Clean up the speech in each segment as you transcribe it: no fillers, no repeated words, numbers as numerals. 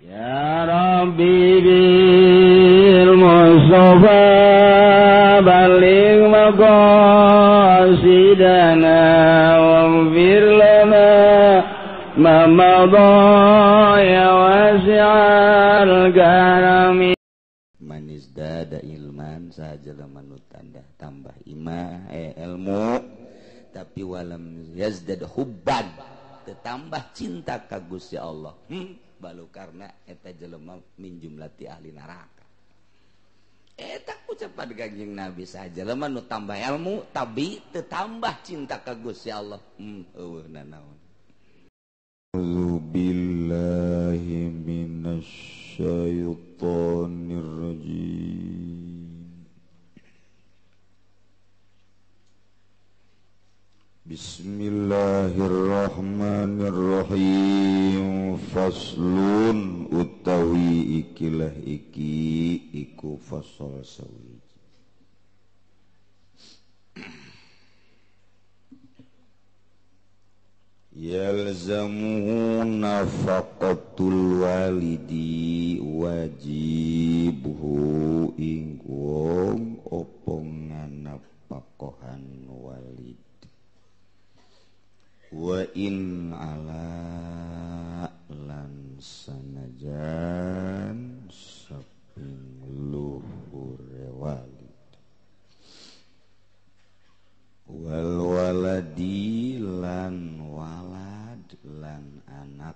Ya Rabbi bil Mustafa balligh maqasidana waghfir lana ma madha ya wasi'al karami. Manis dada ilman saja lemanu tanda tambah ima ilmu tapi walam yazdad hubban tetambah cinta ka Gusti Allah. Balu karena eta jelema min jumlati ahli neraka. Eta ucapan Kanjeng Nabi saja jelema nu tambah ilmu tapi tetambah cinta ka Gusti Allah. Eueuh nanaon. A'udzu billahi minasyaitonir rajim. Bismillahirrahmanirrahim. Faslun utawi ikilah iki iku fasal sawiji. Yalzamuhu nafaqatul walidi wajibhu ing wong opo nganapakohan walid. Wa in ala lan sanajan saping luhure walid wal waladi lan walad lan anak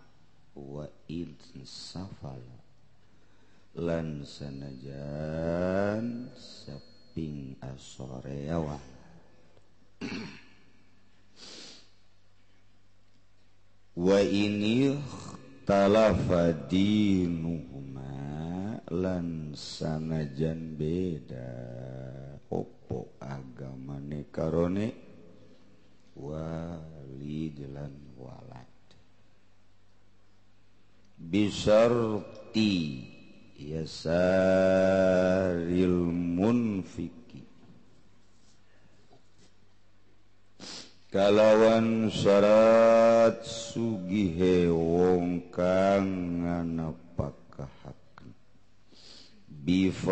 wa in safala lan sanajan saping asore walad. Wa ini ikhtalafa dinuhuma lan sanajan beda opo agamane karone walid lan walad bisarti yasaril munfiki kalawan syarat sugihe wong kang nganapakahaken bifadilin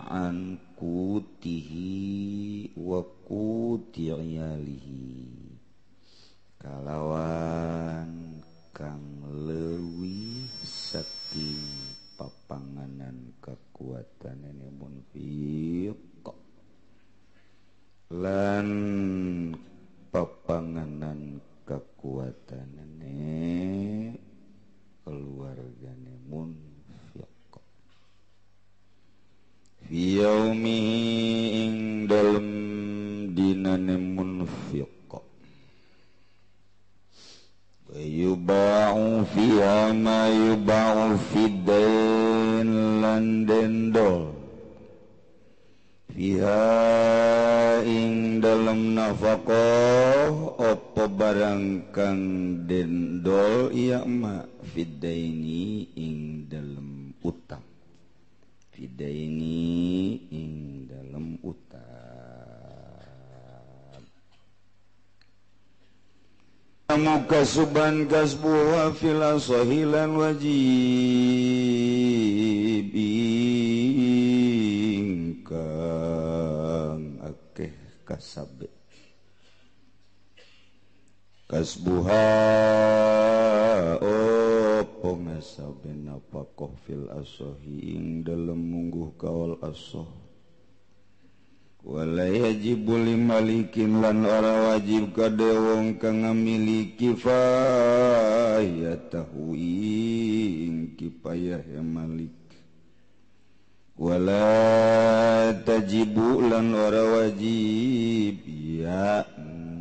an kutihi wa kuti iyalihi kalawan kang leuwih saking papanganan kakuatanane munfiq lan papanganan kakuatanane keluargane munfiq fi yaumihi ing dalem dinane munfiq wa yuba'u fiha ma yuba'u fid-dain lan dendol fiha ing dalem nafaqah apa barang kang dendol iya ma fidaini ing dalem utang fidaini ing dalem utang mukasuban kasbuha fil asahilan wajib ingkang akeh kasabe kasbuha opo ngasabe napakoh fil asahi ing dalem mungguh kaul asah wala yajibu limalikin lan ora wajib kade wong kang ngamiliki fayatahu ing kipayah malik wala tajibu lan ora wajib ya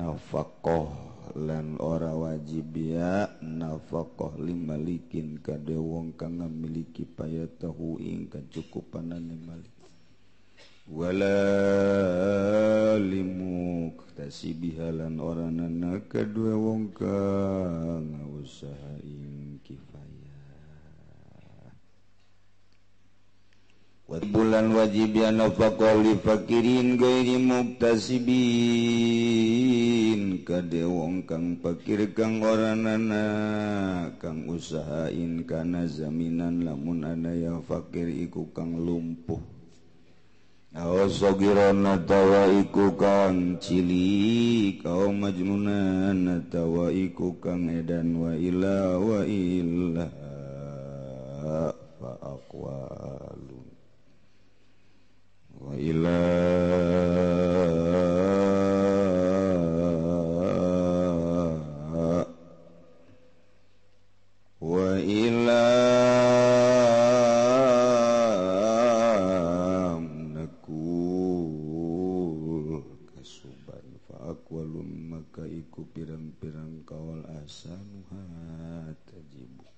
nafaqah lan ora wajib ya nafaqah limalikin kade wong kang ngamiliki payatahu ing kacukupanane malik wala limuktasibiha lan ora nana kadue wong kang usaha ing kifayah. Bulan wajib ya nafaqah li fakirin ghairi muktasibin miskin kade wong kang pakir kang oranana kang usahain kana zaminan lamun ana ya fakir iku kang lumpuh aw sagiran atawa iku kang cilik aw majnunan atawa iku kang edan wa ila fa aqwalun wa ila nakul kasuban fa aqwalun maka iku pirang-pirang kaul asanuha tajibu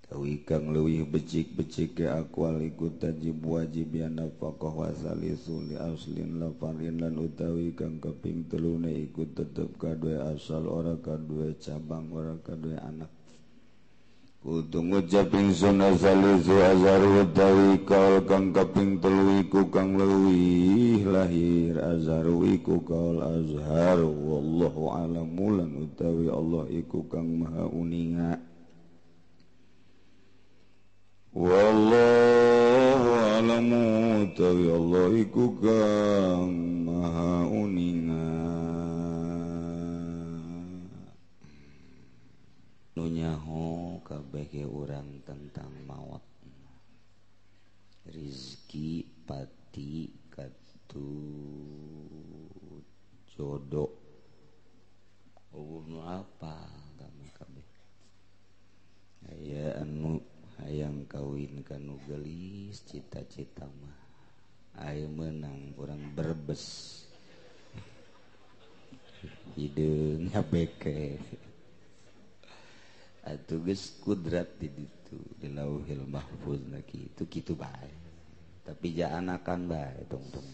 tawi kang leuwih becik-becik ke aqwal iku tajib wajib ya nafaqah wa salisu li aslin la farin lan utawi kang kaping telune iku tetep kadue asal ora kadue cabang ora kadue anak. Kudu ngucap ingsun asalisu azharu utawi kaul kang kaping telu iku kang leuwih lahir azharu iku kaul azhar wallahu alamu lan utawi Allah iku kang maha uninga. Wallahu alamu utawi Allah iku kang maha uninga. Nu nyaho kabeh urang tentang maut rizki pati katu jodoh nu apa kamu kabeh aya anu hayang kawin kanu gelis cita-cita mah aya menang urang Brebes hideung beke atuh geus kudrat di ditu di lauhil mahfuz na kitu kitu bae tapi jaanakan bae tungtung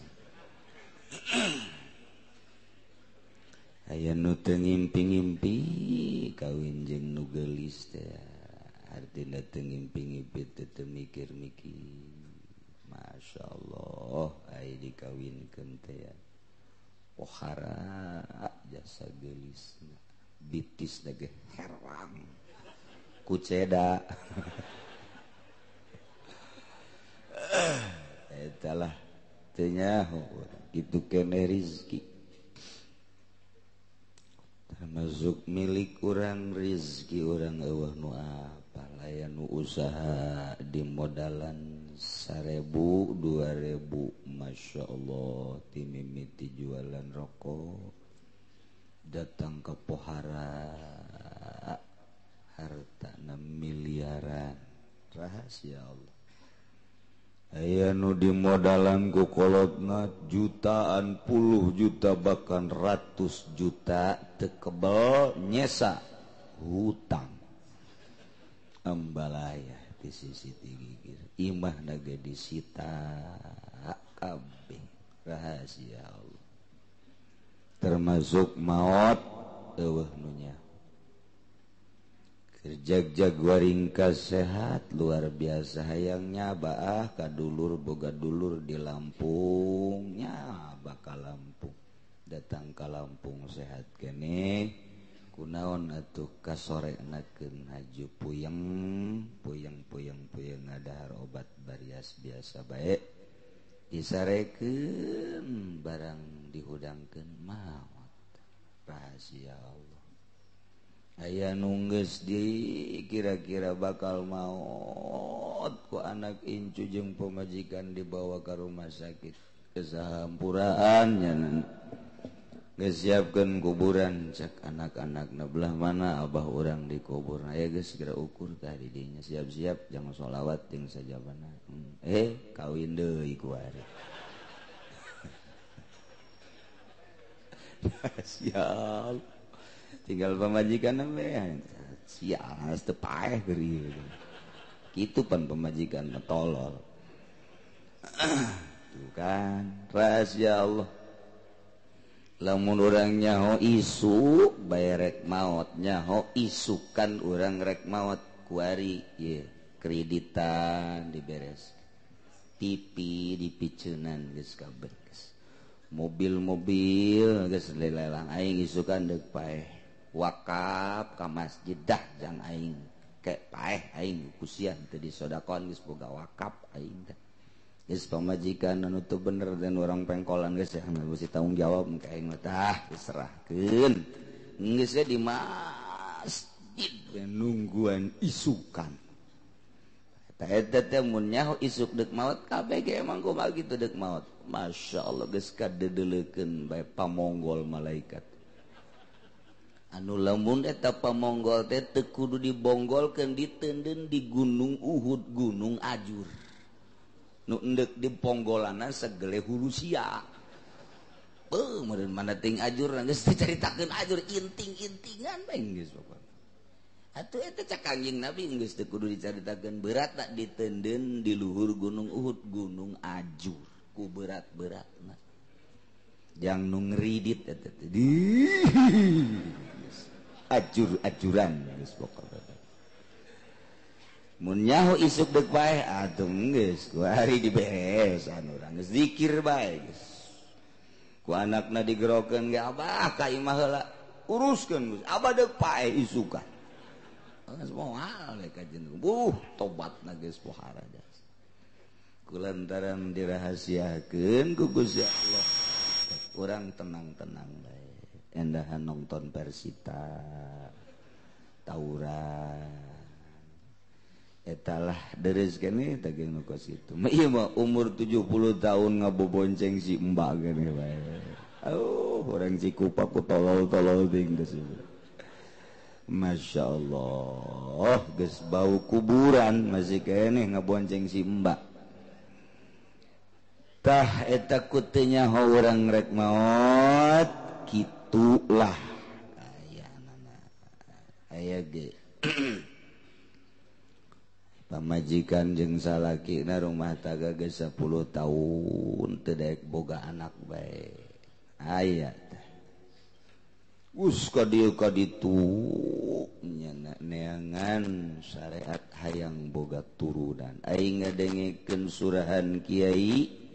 aya nu teu ngimpi-ngimpi kawin jeung nu geulis teh artina teu ngimpi-ngimpi teu mikir-mikir masyaallah aya dikawinkeun teh pohara jasa geulisna bitis ge herang kuceda eta lah teu nyaho kitu keneh rizki termasuk milik urang rizki urang eueuh nu apal aya nu usaha di modalan 1000 2000 masyaallah ti mimiti jualan rokok datang ke pohara harta 6 miliaran rahasia Allah aya nu dimodalan ku kolotna jutaan puluh juta bahkan ratus juta teu kebel nyesa hutang ambalaya di sisi gigir imah naga disita kabeh rahasia Allah termasuk maot eueuh nu nya kerjag-jag waringkas sehat luar biasa hayangnya baah kadulur boga dulur di Lampung nya bakal Lampung datang ka Lampung sehat keneh kunaon atuh kasorenakeun haju puyeng puyeng puyeng puyeng ngadahar obat barias biasa bae disarekeun barang dihudangkeun maot rahasia Allah. Aya nunggeus di kira-kira bakal maot ku anak incu jeung pamajikan dibawa ke rumah sakit kesahampuraan nya geus siapkeun kuburan cek anak-anakna belah mana abah urang dikubur aya geus segera ukur tah di dinya siap-siap jangan sholawat jeung sajabana kawin deui ku ari siap tinggal pamajikan we sial teu paeh keur ieu kitu pan pamajikan tolol tuh kan rahasia Allah lamun urang nyaho isu bae rek maot nyaho isukan urang rek maot kuari ye kreditan diberes TV dipiceunan geus kabeh geus Mobil-mobil geus dilelang aing isukan deuk paeh wakaf ka masjid dah jang aing ke paeh aing kusian teu disodakon geus boga wakaf aing teh. Geus pamajikan anu teu bener dan orang pengkolan geus ya mesti tanggung jawab ka aing mah tah diserahkeun. Geus di masjid nungguan isukan. Eta teh mun nyaho isuk deuk maot kabeh ge emang kumaha kitu deuk maot. Masya Allah geus kadedeleukeun bae pamonggol malaikat. Anu lamun eta pamonggol teh teu kudu dibonggolkeun diteundeun di Gunung Uhud, Gunung Ajur. Nu endek di ponggolanna segele hulusia. Beuh meureun mana ting ajur geus dicaritakeun ajur inting-intingan bae geus pokona. Atuh eta cak Kangjeng Nabi geus teu kudu dicaritakeun berat tak diteundeun di luhur Gunung Uhud, Gunung Ajur. Ku berat-berat nah. Jang nu ngridit eta teh di ajur-ajuran geus pokona. Mun nyaho isuk deuk paeh atuh geus ku hari diberesan urang geus zikir bae geus. Ku anakna digerokeun ge abah ka imah heula uruskeun geus abah deuk paeh isukan. Geus moal we ka jeneng. Buh tobatna geus pohara jas. Kulantaran dirahasiakeun ku Gusti Allah. Urang tenang-tenang bae. Endahan nonton Persita tawuran. Etalah deres kene teh nu kos kitu. Ieu mah umur 70 tahun ngabobonceng si mbak kene bae. Aduh, urang Cikupa ku tolol-tolol ting geus. Masya Allah, geus bau kuburan masih keneh ngabonceng si mbak. Tah eta kutenya urang rek maot kitulah. Aya nana aya ge. Pamajikan jeung salakina rumah tangga geus 10 tahun teu daek boga anak bae. Aya tah. Us ka dieu ka ditu nya neangan syariat hayang boga turunan. Aing ngadengekeun surahan kiai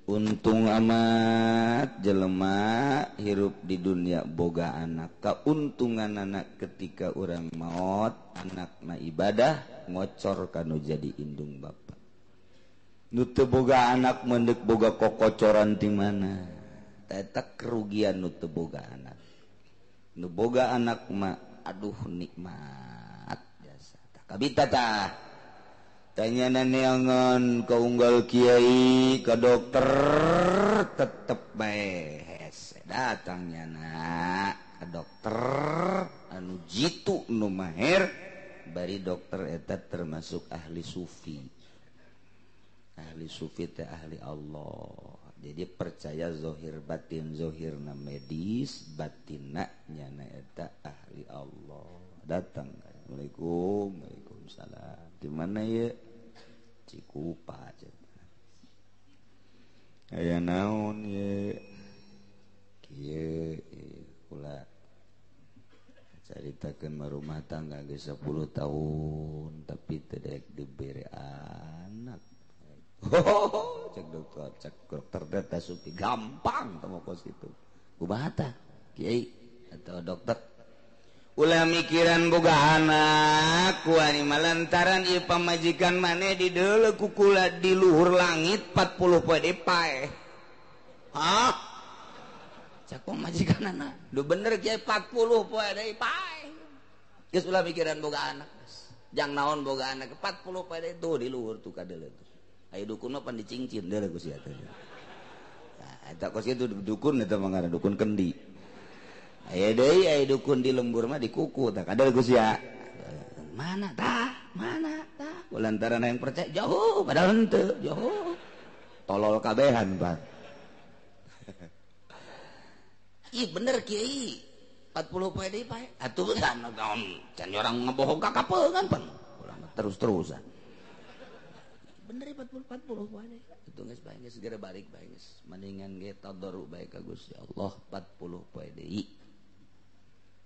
untung amat jelema hirup di dunia boga anak. Kauntungan anak ketika orang maot anakna ibadah ngocor kanu jadi indung bapa. Nu teu boga anak mendek boga kokocoran ti mana? Eta kerugian nu teu boga anak. Nu boga anak mah aduh nikmat jasa. Tah kabita tah. Tanya neangan ka unggal kiai ka dokter tetep bae hese datangnya nak ka dokter anu jitu nu maher bari dokter eta termasuk ahli sufi. Ahli sufi teh ahli Allah. Jadi percaya zohir batin, zohirna medis batinna nyana eta ahli Allah. Datang Assalamualaikum, waalaikumsalam. Di mana ya? Cikupa. Aya naon ye? Kieu kula caritakeun mah rumah tangga geus 10 tahun tapi teu daek dibere anak. Cek dokter teh tasupi gampang teh kos kitu. Kumaha tah? Kiai atau dokter? Ulah mikiran boga anak kuari malantaran ieu pamajikan maneh di deuleu ku kula di luhur langit 40 poe deui paeh. Hah? Cak pamajikanana. Duh bener kiai 40 poe deui paeh. Geus ulah mikiran boga anak. Jang naon boga anak 40 poe deui tuh di luhur tuh ka deuleu tuh. Aya dukun mah pan dicincin deuleu ku sia teh. Tah eta kos kitu dukun eta mah ngaran dukun kendi. Aya deui aya dukun di lembur mah di kuku tah kadal geus ya. Mana tah? Mana tah? Lantaran yang percaya jauh padahal henteu, jauh. Tolol kabehan, Pak. Ih bener kiai. 40 poe deui pae. Atuh can can orang ngebohong ka kapeungan pan. Urang terus-terusan. Bener 40 40 poe deui. Atuh geus bae geus segera balik bae geus. Mendingan ge tadarru bae ka Gusti Allah 40 poe deui.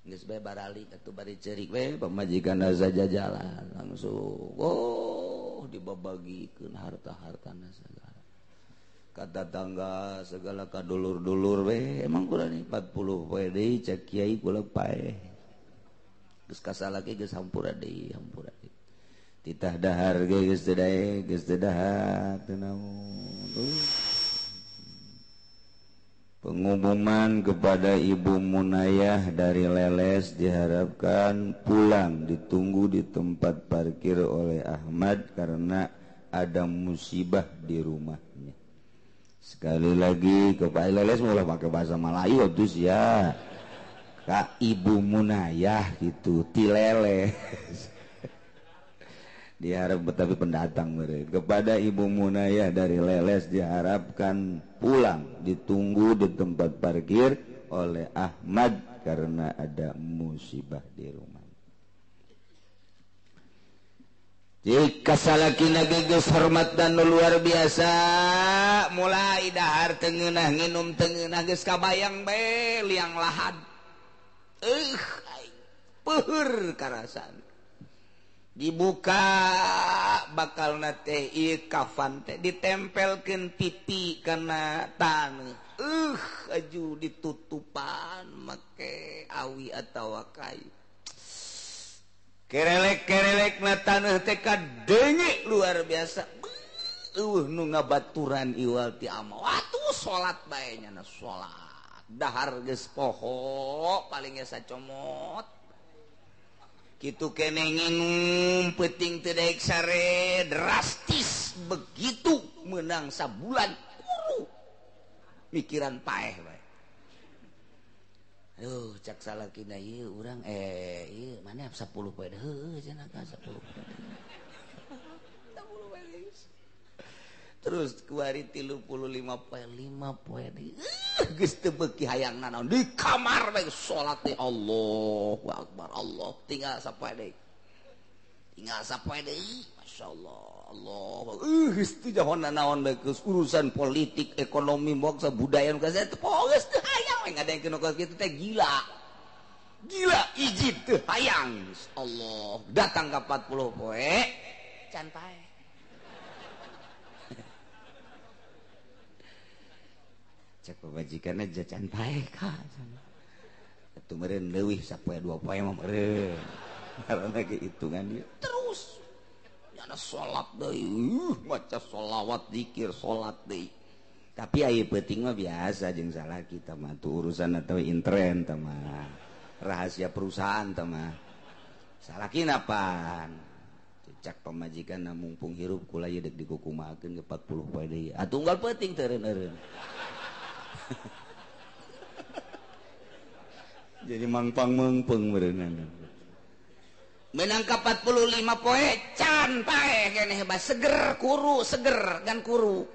Geus bae baralik atuh bari ceurik we pamajikan saja jalan langsung oh dibabagikeun harta-hartana sagala. Kata tangga segala kadulur-dulur we emang kurang nih 40 poe deui cek kiai kula paeh. Geus kasalaki geus hampura deui, hampura deui. Titah dahar ge geus teu daek, geus teu dahar teu naon. Pengumuman kepada Ibu Munayah dari Leles diharapkan pulang, ditunggu di tempat parkir oleh Ahmad karena ada musibah di rumahnya. Sekali lagi kepada Leles mulai pakai bahasa Melayu terus ya. Kak Ibu Munayah gitu, ti Leles. Diharap tapi pendatang mereka. Kepada Ibu Munayah dari Leles diharapkan pulang, ditunggu di tempat parkir oleh Ahmad karena ada musibah di rumah. Jika salakina geus hormat dan luar biasa, mulai dahar tengenah nginum tengenah geus kabayang bae liang lahad. Aing peuheur karasan. Dibuka bakalna teh ieu kafan teh ditempelkeun pipi kana taneuh. Aju ditutupan make awi atawa kayu. Kerelek-kerelek na taneuh teh kadenge luar biasa. Nu ngabaturan iwal ti ama. Atuh salat bae nya salat. Dahar geus poho paling ge sacomot. Kitu keneh nginum peuting teu daek sare drastis begitu meunang sabulan kuru. Mikiran paeh bae. Aduh, cak salakina ieu urang ieu mana 10 poe heueuh cenah ka 10 poe. 10 poe geus. Terus kuari 35 poe 5 poe deui. Geus teu beuki hayang nanaon di kamar bae salat teh Allahu akbar Allah tinggal sapoe deui. Tinggal sapoe deui masyaallah Allah. Geus teu jahon nanaon bae geus urusan politik, ekonomi, bangsa, budaya nu teu poho geus teu hayang we ngadengkeun nu kitu teh gila. Gila ijib teu hayang. Allah datang ka 40 poe can pae. Cek pamajikan aja can pae ka. Atuh meureun leuwih sapoe 2 poe mah meureun. Karena hitungan dia terus. Nyana salat deui, maca sholawat, zikir, salat deui. Tapi aya peuting mah biasa jeung salah kita mah tuh urusan atau intern tah mah. Rahasia perusahaan tah mah. Salakina pan. Cak pamajikan mumpung hirup kula ieu deuk dikukumahakeun ke 40 poe deui. Atuh unggal peuting teu eureun-eureun. Jadi mangpang mengpeng berenang. Menang ka 45 poe can pae keneh bah seger kuru seger gan kuru.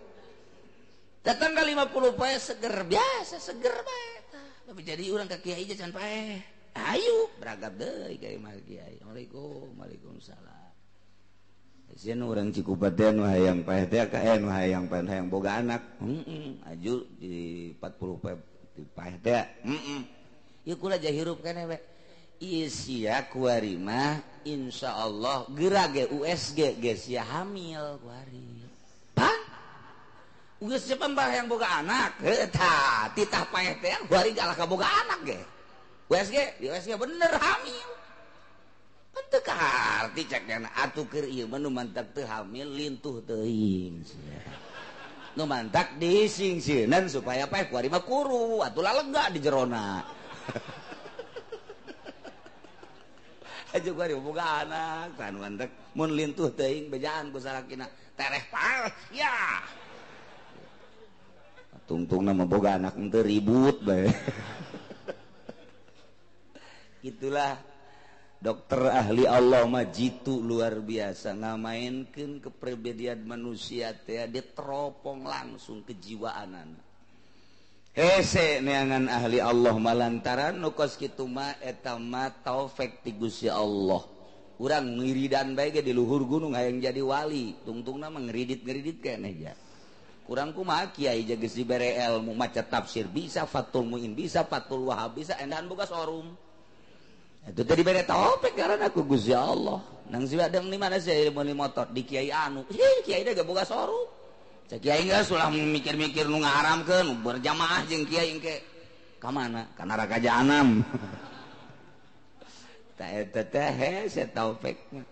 Datang ka 50 poe seger biasa seger bae tah. Tapi jadi urang ka kiai can pae. Ayo beragap deui ka imah kiai. Assalamualaikum, waalaikumsalam. Sieun urang Cikupa teh nu hayang paeh teh ka nu hayang paeh hayang boga anak. Heeh, aju di 40 poe di paeh teh. Heeh. Ieu kula hirup keneh we. Ieu sia kuari mah insyaallah geura ge USG ge sia hamil kuari. Pan? Geus sia mbah hayang boga anak. Heuh tah, titah paeh teh kuari galah ka boga anak ge. USG, di USG bener hamil. Kan teu kaharti cek nya atuh keur ieu mah nu mantak teu hamil lintuh teuing sia. Nu mantak disingsieunan supaya paeh kuari mah kuru atuh lega di jerona. Aja kuari boga anak tah nu mantak mun lintuh teuing bejaan ku salakina tereh paeh ya. Tungtungna mah boga anak teu ribut bae. Itulah dokter ahli Allah mah jitu luar biasa ngamainkeun kepribadian manusia teh diteropong langsung kejiwaanana. Hese neangan ahli Allah mah lantaran nu kos kitu mah eta mah taufik ti Gusti Allah. Urang ngiridan bae ge di luhur gunung hayang jadi wali, tungtungna mah ngeridit-ngeridit keneh ja. Kurang kumaha kiai ja geus dibere ilmu maca tafsir bisa, Fathul Muin bisa, Fathul Wahab bisa, endahan boga sorum. Itu tadi bere taufik karena aku Gusti Allah. Nang si adeng di mana sih meuli motor di kiai anu. Hih, kiai teh boga sorum. Cek kiai geus ulah mikir-mikir nu ngaharamkeun berjamaah jeung kiai engke. Ka mana? Ka neraka jahanam. Ta eta teh hese taufik mah.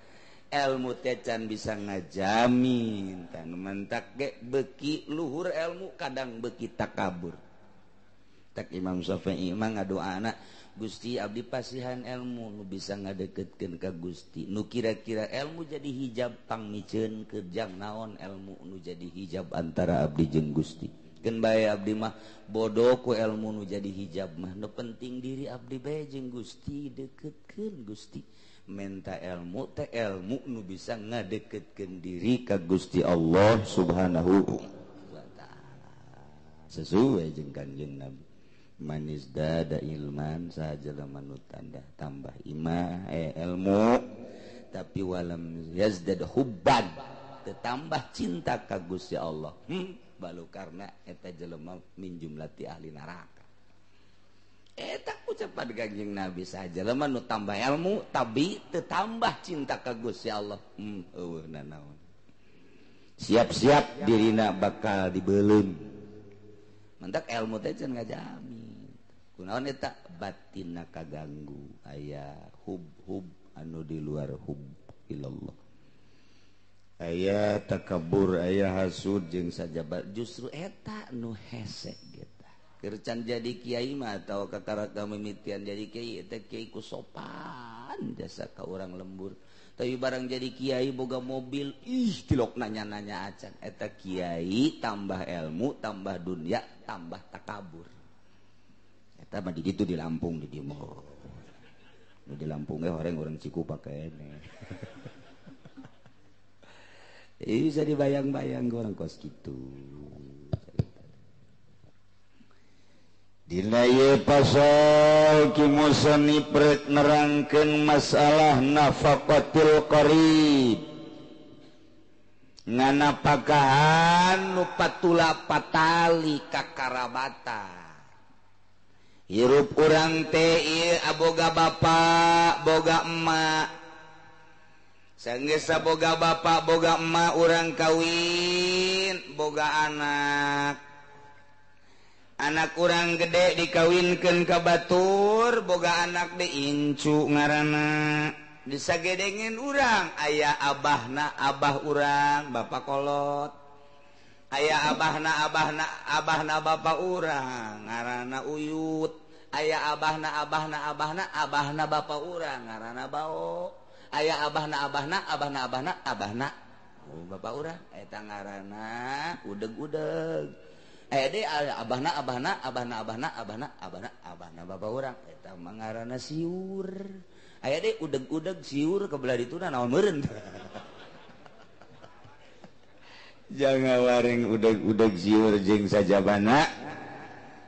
Ilmu teh can bisa ngajamin tan mentak ge beki luhur ilmu kadang beki takabur. Tak Imam Syafi'i mah ngadoana Gusti abdi pasihan ilmu nu bisa ngadeketkeun ka Gusti nu kira-kira ilmu jadi hijab pangmiceun kerjang naon ilmu nu jadi hijab antara abdi jeung Gusti. Keun bae abdi mah bodoh ku ilmu nu jadi hijab mah nu penting diri abdi bae jeung Gusti deketkeun Gusti. Menta ilmu teh ilmu nu bisa ngadeketkeun diri ka Gusti Allah Subhanahu wa taala. Sesuai jeung Kanjeng Nabi. Manis dada ilman saja nu tanda tambah ima ilmu tapi walam yazdad hubban tetambah cinta ka Gusti Allah. Balu karena eta jelema min jumlati ahli neraka. Eta ucapan Kanjeng Nabi saja jelema nu tambah ilmu tapi tetambah cinta ka Gusti Allah. Eueuh nanaon. Siap-siap dirina bakal dibeuleum. Mentak ilmu teh can ngajamin. Kunaon eta batinna kaganggu aya hub-hub anu di luar hub ilallah. Aya takabur, aya hasud jeung sajabat justru eta nu hese gitu. Keur can jadi kiai mah atawa kakaraka mimitian jadi kiai eta kiai ku sopan jasa ka urang lembur. Tapi barang jadi kiai boga mobil ih tilok nanya-nanya acan eta kiai tambah ilmu tambah dunia tambah takabur. Eta mah di ditu di Lampung di dieu mah. Nu di Lampung ge horeng-horeng Cikupa keneh. Ih bisa dibayang-bayang orang kos kitu. Dina ieu pasal ki musannif rek nerangkeun masalah nafaqatil qarib. Nganapakahan nu patula patali kakarabatan. Hirup urang teh ieu aboga bapa, boga emak. Sanggeus boga bapa, boga emak urang kawin, boga anak. Anak kurang gede dikawinkan ke batur boga anak diincu ngaranna disagedengin urang aya abahna abah urang bapak kolot aya abahna abahna abahna bapak urang ngaranna uyut aya abahna abahna abahna abahna bapak urang ngaranna bao aya abahna abahna abahna abahna abahna bapak urang eta ngaranna udeg-udeg. Deh abahna abahna abahna abahna abahna abahna abahna bapak urang eta mah ngaranna siur. Aya deh udeg-udeg siur kebelah dituna naon meureun. Jangan waring udeg-udeg siur jeung sajabana.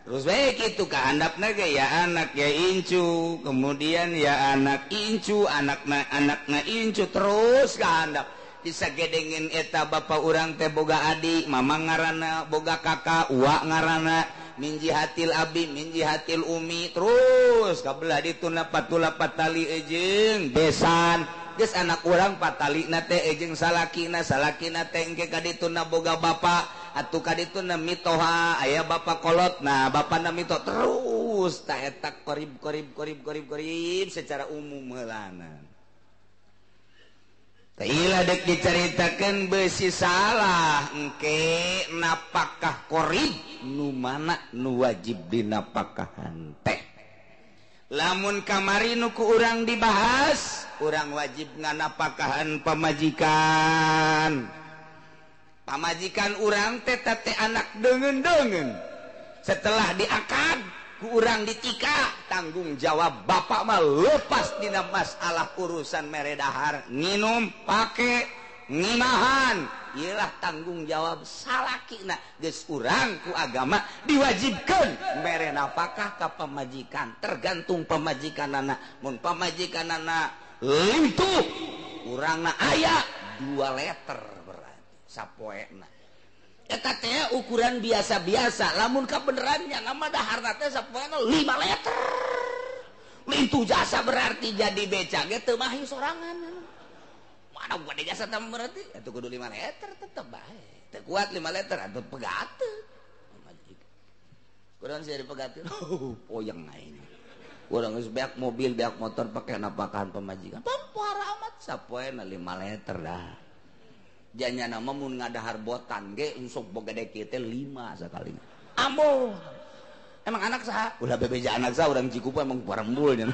Terus bae kitu ka handapna ge ya anak ya incu, kemudian ya anak incu, anakna anakna incu terus ka handap. Disagedengin eta bapak urang teh boga adik, mama ngaranna, boga kakak, uwa ngaranna, min jihatil abi, min jihatil umi, terus kabelah dituna patula patali ejeng besan. Geus anak urang patalina teh ejeng salakina, salakina teh engke ka dituna boga bapak, atuh ka dituna mitoha, aya bapak kolot, nah bapana mito terus ta eta korib korib korib korib korib secara umum heulana. Tailah dek diceritakan besi salah engke napakah korib nu mana nu wajib dinapakahan teh. Lamun kamari nu ku urang dibahas, urang wajib nganapakahan pamajikan. Pamajikan urang teh teh anak deungeun-deungeun. Setelah diakad ku urang ditika, tanggung jawab bapak mah lepas dina masalah urusan mere dahar, nginum, pake, ngimahan. Iyalah tanggung jawab salakina geus urang ku agama diwajibkeun mere nafkah ka pamajikan, tergantung pamajikanana. Mun pamajikanana lintuh, urangna aya 2 liter berarti sapoena. Eta teh ukuran biasa-biasa, lamun kabenerannya nama daharna teh sapoena 5 liter. Lintuh jasa berarti jadi beca ge teu mahi sorangan. Mana Aduh gede jasa tambah berarti atuh kudu 5 liter tetep bae. Teu kuat 5 liter atuh pegateun. Kurang sih dipegatin. Poyeng aing. Urang geus beak mobil, beak motor pake napakahan pamajikan. Pampara amat sapoena 5 liter dah. Janyana mah mun ngadahar botan ge sok boga gede teh 5 sakali. Ambo. Emang anak saha? Ulah bebeja anak saha urang Cikupa emang parembul nya.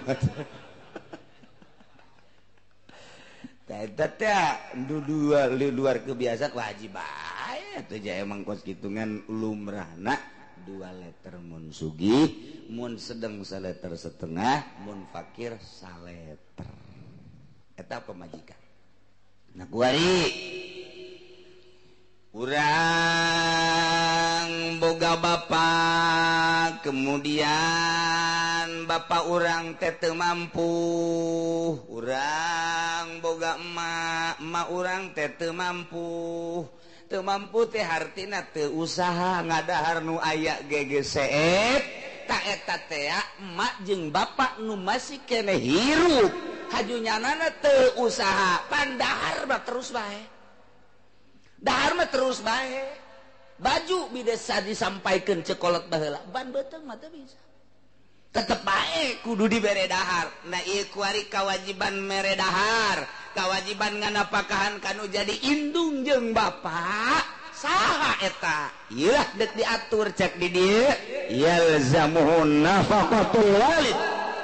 Teh teh luar kebiasaan wajib bae atuh ja emang kos kitungan lumrahna 2 liter mun sugih, mun sedeng saleter setengah, mun fakir saleter. Eta pamajikan. Nah kuari urang boga bapak, kemudian bapak urang teh teu mampu, urang boga emak, emak urang teh teu mampu. Teu mampu teh hartina teu usaha ngadahar nu aya gegeseet, ta eta teh emak jeung bapak nu masih keneh hirup, hajunyanana teu usaha, pan dahar mah terus bae. Dahar mah terus bae. Baju bisa disampaikan cekolot baheula, ban beuteung mah teu bisa. Tetep bae kudu dibere dahar. Nah ieu kuari kawajiban mere dahar, kawajiban nganapakahan kanu jadi indung jeung bapak. Saha eta? Ieu dek diatur cek di dieu. Yalzamuhu nafaqatul walid.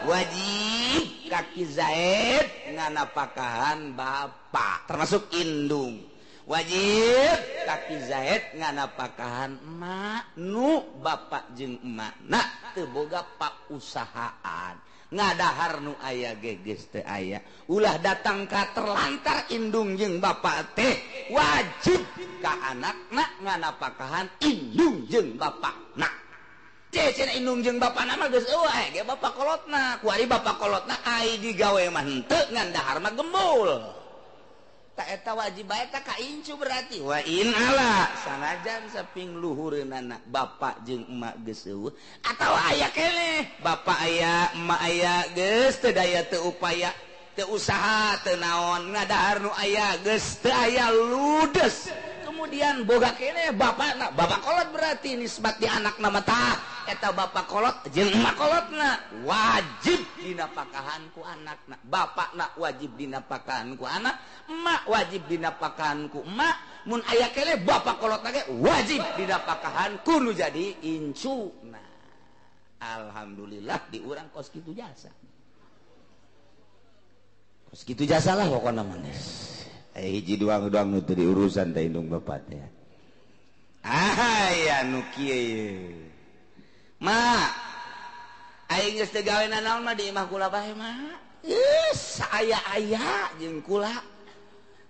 Wajib kaki Zaid nganapakahan bapak termasuk indung. Wajib kaki Zaid nganapakahan emak nu bapak jeung emak na teu boga pausahaan ngadahar nu aya ge geus teu aya ulah datang ka terlantar indung jeung bapak teh wajib ka anakna nganapakahan indung jeung bapakna. Cenah indung jeung bapakna mah geus eueuh ge bapak kolotna kuari bapak kolotna ai digawe mah henteu ngan dahar mah gembul. Tak eta wajib bae ta ka incu berarti wa in ala sanajan saping luhureunana bapak jeung emak geus eueuh atawa aya keneh bapak aya emak aya geus teu daya teu upaya teu usaha teu naon ngadahar nu aya geus teu aya ludes kemudian boga keneh bapakna bapak kolot berarti nisbat di anakna mah tah eta bapak kolot jeung emak kolotna wajib dinapakahan ku anakna bapakna wajib dinapakahan ku anak emak wajib dinapakahan ku emak mun aya keneh bapak kolotna ge wajib dinapakahan ku nu jadi incuna. Alhamdulillah di urang kos kitu jasa. Kos kitu jasa lah pokona mah. Hiji doang-doang nu teu diurusan teh indung bapak teh. Ah ya nu kieu ye. Ma, aing geus teu gawe nanaon mah di imah kula bae ma. Geus saaya-aya jeung kula.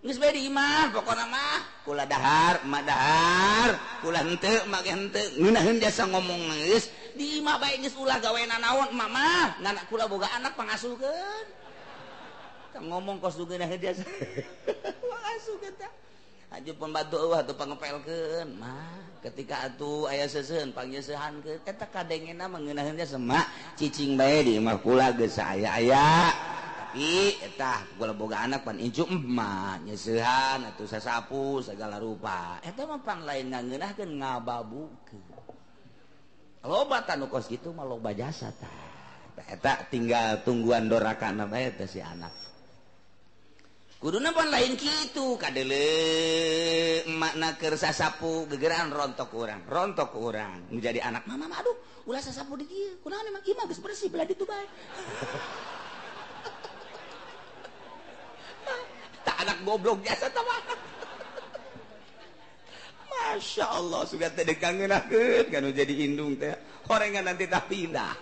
Geus bae di imah pokona mah kula dahar, emak dahar, kula henteu, emak ge henteu. Ngeunaheun jasa ngomong geus di imah bae geus ulah gawe nanaon emak mah. Ngan kula boga anak pangasukeun. Ngomong kos duga nah jasa. Pangasukeun tah. Aju pembantu eueuh atuh pangepelkeun mah ketika atuh aya seuseun pangnyeuseuhankeun eta kadengena mah ngeunaheun jasa mak cicing bae di imah kula geus aya-aya. Tapi eta kula boga anak pan incu emak nyeusehan atuh sasapu segala rupa. Eta mah pan lain ngeunahkeun ngababukeun. Loba tah nu kos kitu mah loba jasa tah. Eta tinggal tungguan dorakana bae teh si anak. Kuduna pun lain kitu kadele emakna keur sasapu gegeran rontok urang menjadi anak mama aduh ulah sasapu di dieu kunaon emang imah geus bersih belah ditu bae. Tak anak goblok jasa tah mah. Masya Allah sudah teh dekangeunahkeun kan jadi indung teh horengan nanti tah pindah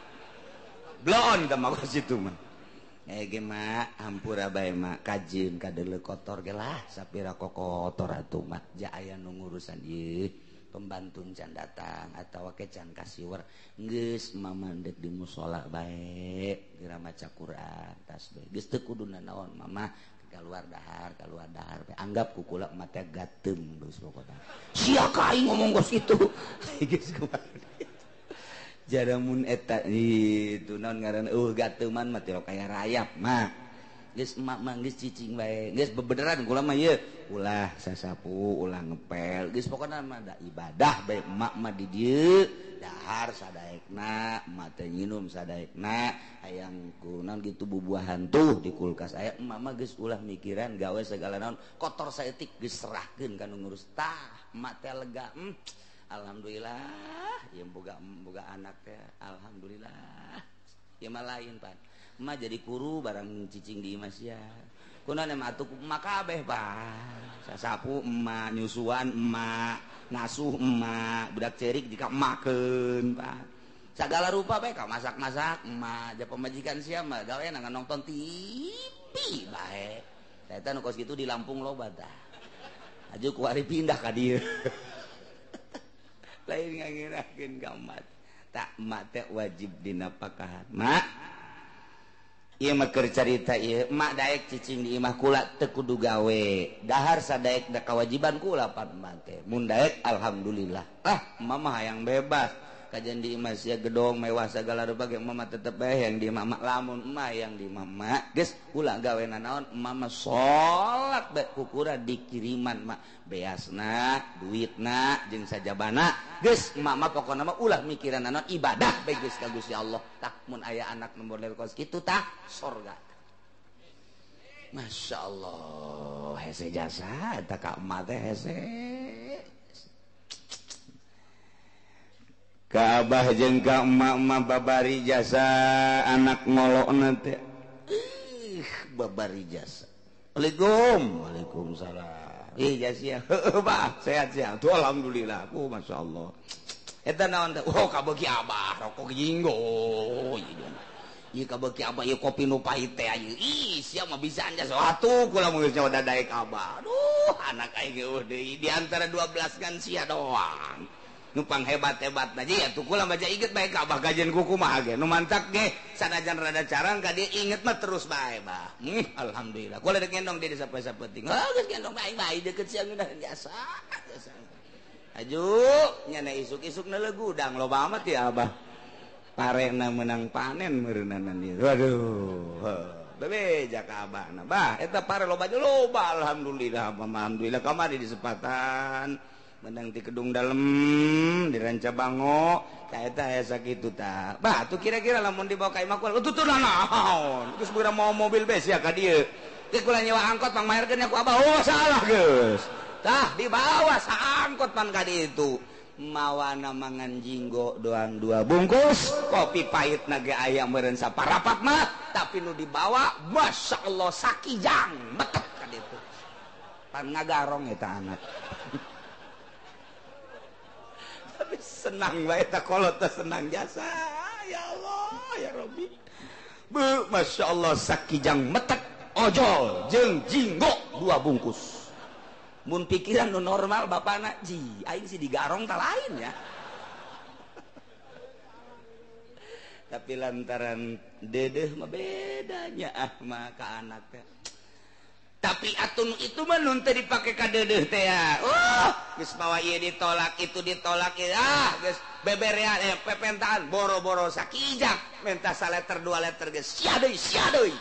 bloon tah mah situ mah. Ge mak hampura bae mak kajeun kadeuleu kotor ge lah sapira kokotor atuh mak ja aya nu ngurusan ieu pembantu can datang atawa ke can kasiwer geus mama ndek di musala bae geura maca Quran tasbih geus teu kudu nanaon mama kaluar dahar bae anggap ku kula mah teh gateum geus pokona sia ka aing ngomong geus kitu geus kumaha jaramun eta itu naon ngaran eueuh gateuman mah teu kaya rayap mah Geus emak mah geus cicing bae, geus bebeneran kula mah ieu. Ulah sasapu, ulah ngepel, geus pokona mah da ibadah bae emak mah di dieu. Dahar sadaekna, emak teh nginum sadaekna, hayang kunaon gitu bubuahan tuh di kulkas aya emak mah geus ulah mikiran gawe segala naon, kotor saeutik geus serahkeun ka nu ngurus. Tah, emak teh lega. Alhamdulillah, ieu boga boga anak teh alhamdulillah. Ieu mah lain pan. Emak jadi kuru barang cicing di imah sia. Kunaon emak atuh emak kabeh pan. Sasapu emak, nyusuan emak, ngasuh emak, budak cerik jika emakeun pan. Sagala rupa bae ka masak-masak emak, ja pamajikan sia mah gawe ngan nonton TV bae. Eta nu kos kitu di Lampung loba tah. Aju kuari pindah ka dieu. Lain ngangirakeun ka emak. Tak emak teh wajib dinapakahan. Mak ieu mah keur carita ieu, emak daek cicing di imah kula teu kudu gawe. Dahar sadaek da kawajiban kula pan emak teh. Mun daek alhamdulillah. Ah, emak mah hayang bebas. Kajian di imah sia gedong mewah segala rupa ge emak mah tetep bae yang di imah emak lamun emak yang di imah emak geus ulah gawe nanaon emak mah salat bae kukura dikiriman mak beasna duitna jeung sajabana geus emak mah pokona mah ulah mikiran nanaon ibadah bae geus ka Gusti Allah. Tah mun aya anak nu model kos kitu tah sorga. Masya Allah hese jasa eta ka emak teh hese. Ka abah jeung ka emak-emak babari jasa anak ngolokna teh. Babari jasa. Waalaikum. Waalaikumsalam. Ih jasa. Heueuh bah, sehat-sehat. Tuh alhamdulillah. Oh masyaallah. Eta naon teh? Oh kabeuki abah rokok jinggo. Ieu kabeuki abah ieu kopi nu pahit teh ieu. Ih sia mah bisa jasa. Atuh kula mun geus nyawa dadaek abah. Aduh anak aing eueuh deui di antara 12 kan sia doang. Nupang hebat-hebat aja ya tuh kula baca inget bae ka abah gajen kuku mah ge nu mantak ge sanajan rada carang ka dia inget mah terus bae bah. Alhamdulillah kula dek ngendong dia sapoe-sapoe ting. Oh geus ngendong bae bae deket siang udah jasa. Jasa. Aju nyana isuk-isuk na gudang loba amat ya abah. Parena menang panen meureunana ieu. Waduh. Bebe jaka abahna. Bah eta pare loba loba alhamdulillah alhamdulillah kamari di sepatan. Menang di gedung dalem di Ranca Bango ta eta aya sakitu ta. Bah atuh kira-kira lamun dibawa ka imah kula tutur naon. Geus beura mau mobil bes ya ka dieu. Teh kula nyewa angkot pangmayarkeun ku abah. Oh salah geus. Tah dibawa saangkot pan ka ditu. Mawana mangan jinggo doang 2 bungkus, kopi pahit na ge aya meureun saparapat mah, tapi nu dibawa masyaallah sakijang metet ka ditu. Pan ngagarong eta anak. Tapi senang bae ta kolot teh senang jasa. Ya Allah, ya Rabbi. Bu, Masya Allah sakijang metek ojol jeung jinggo 2 bungkus. Mun pikiran nu normal bapana ji, aing sih digarong ta lain ya. Tapi lantaran dedeh mah bedanya ah mah ka anak teh. Tapi atun itu mah nun teh dipake ka deudeuh teh ya. Geus mawa ieu ditolak, itu ditolak, ah geus beberean pepentaan boro-boro sakijak menta saleter 2 leter geus sia deui sia deui.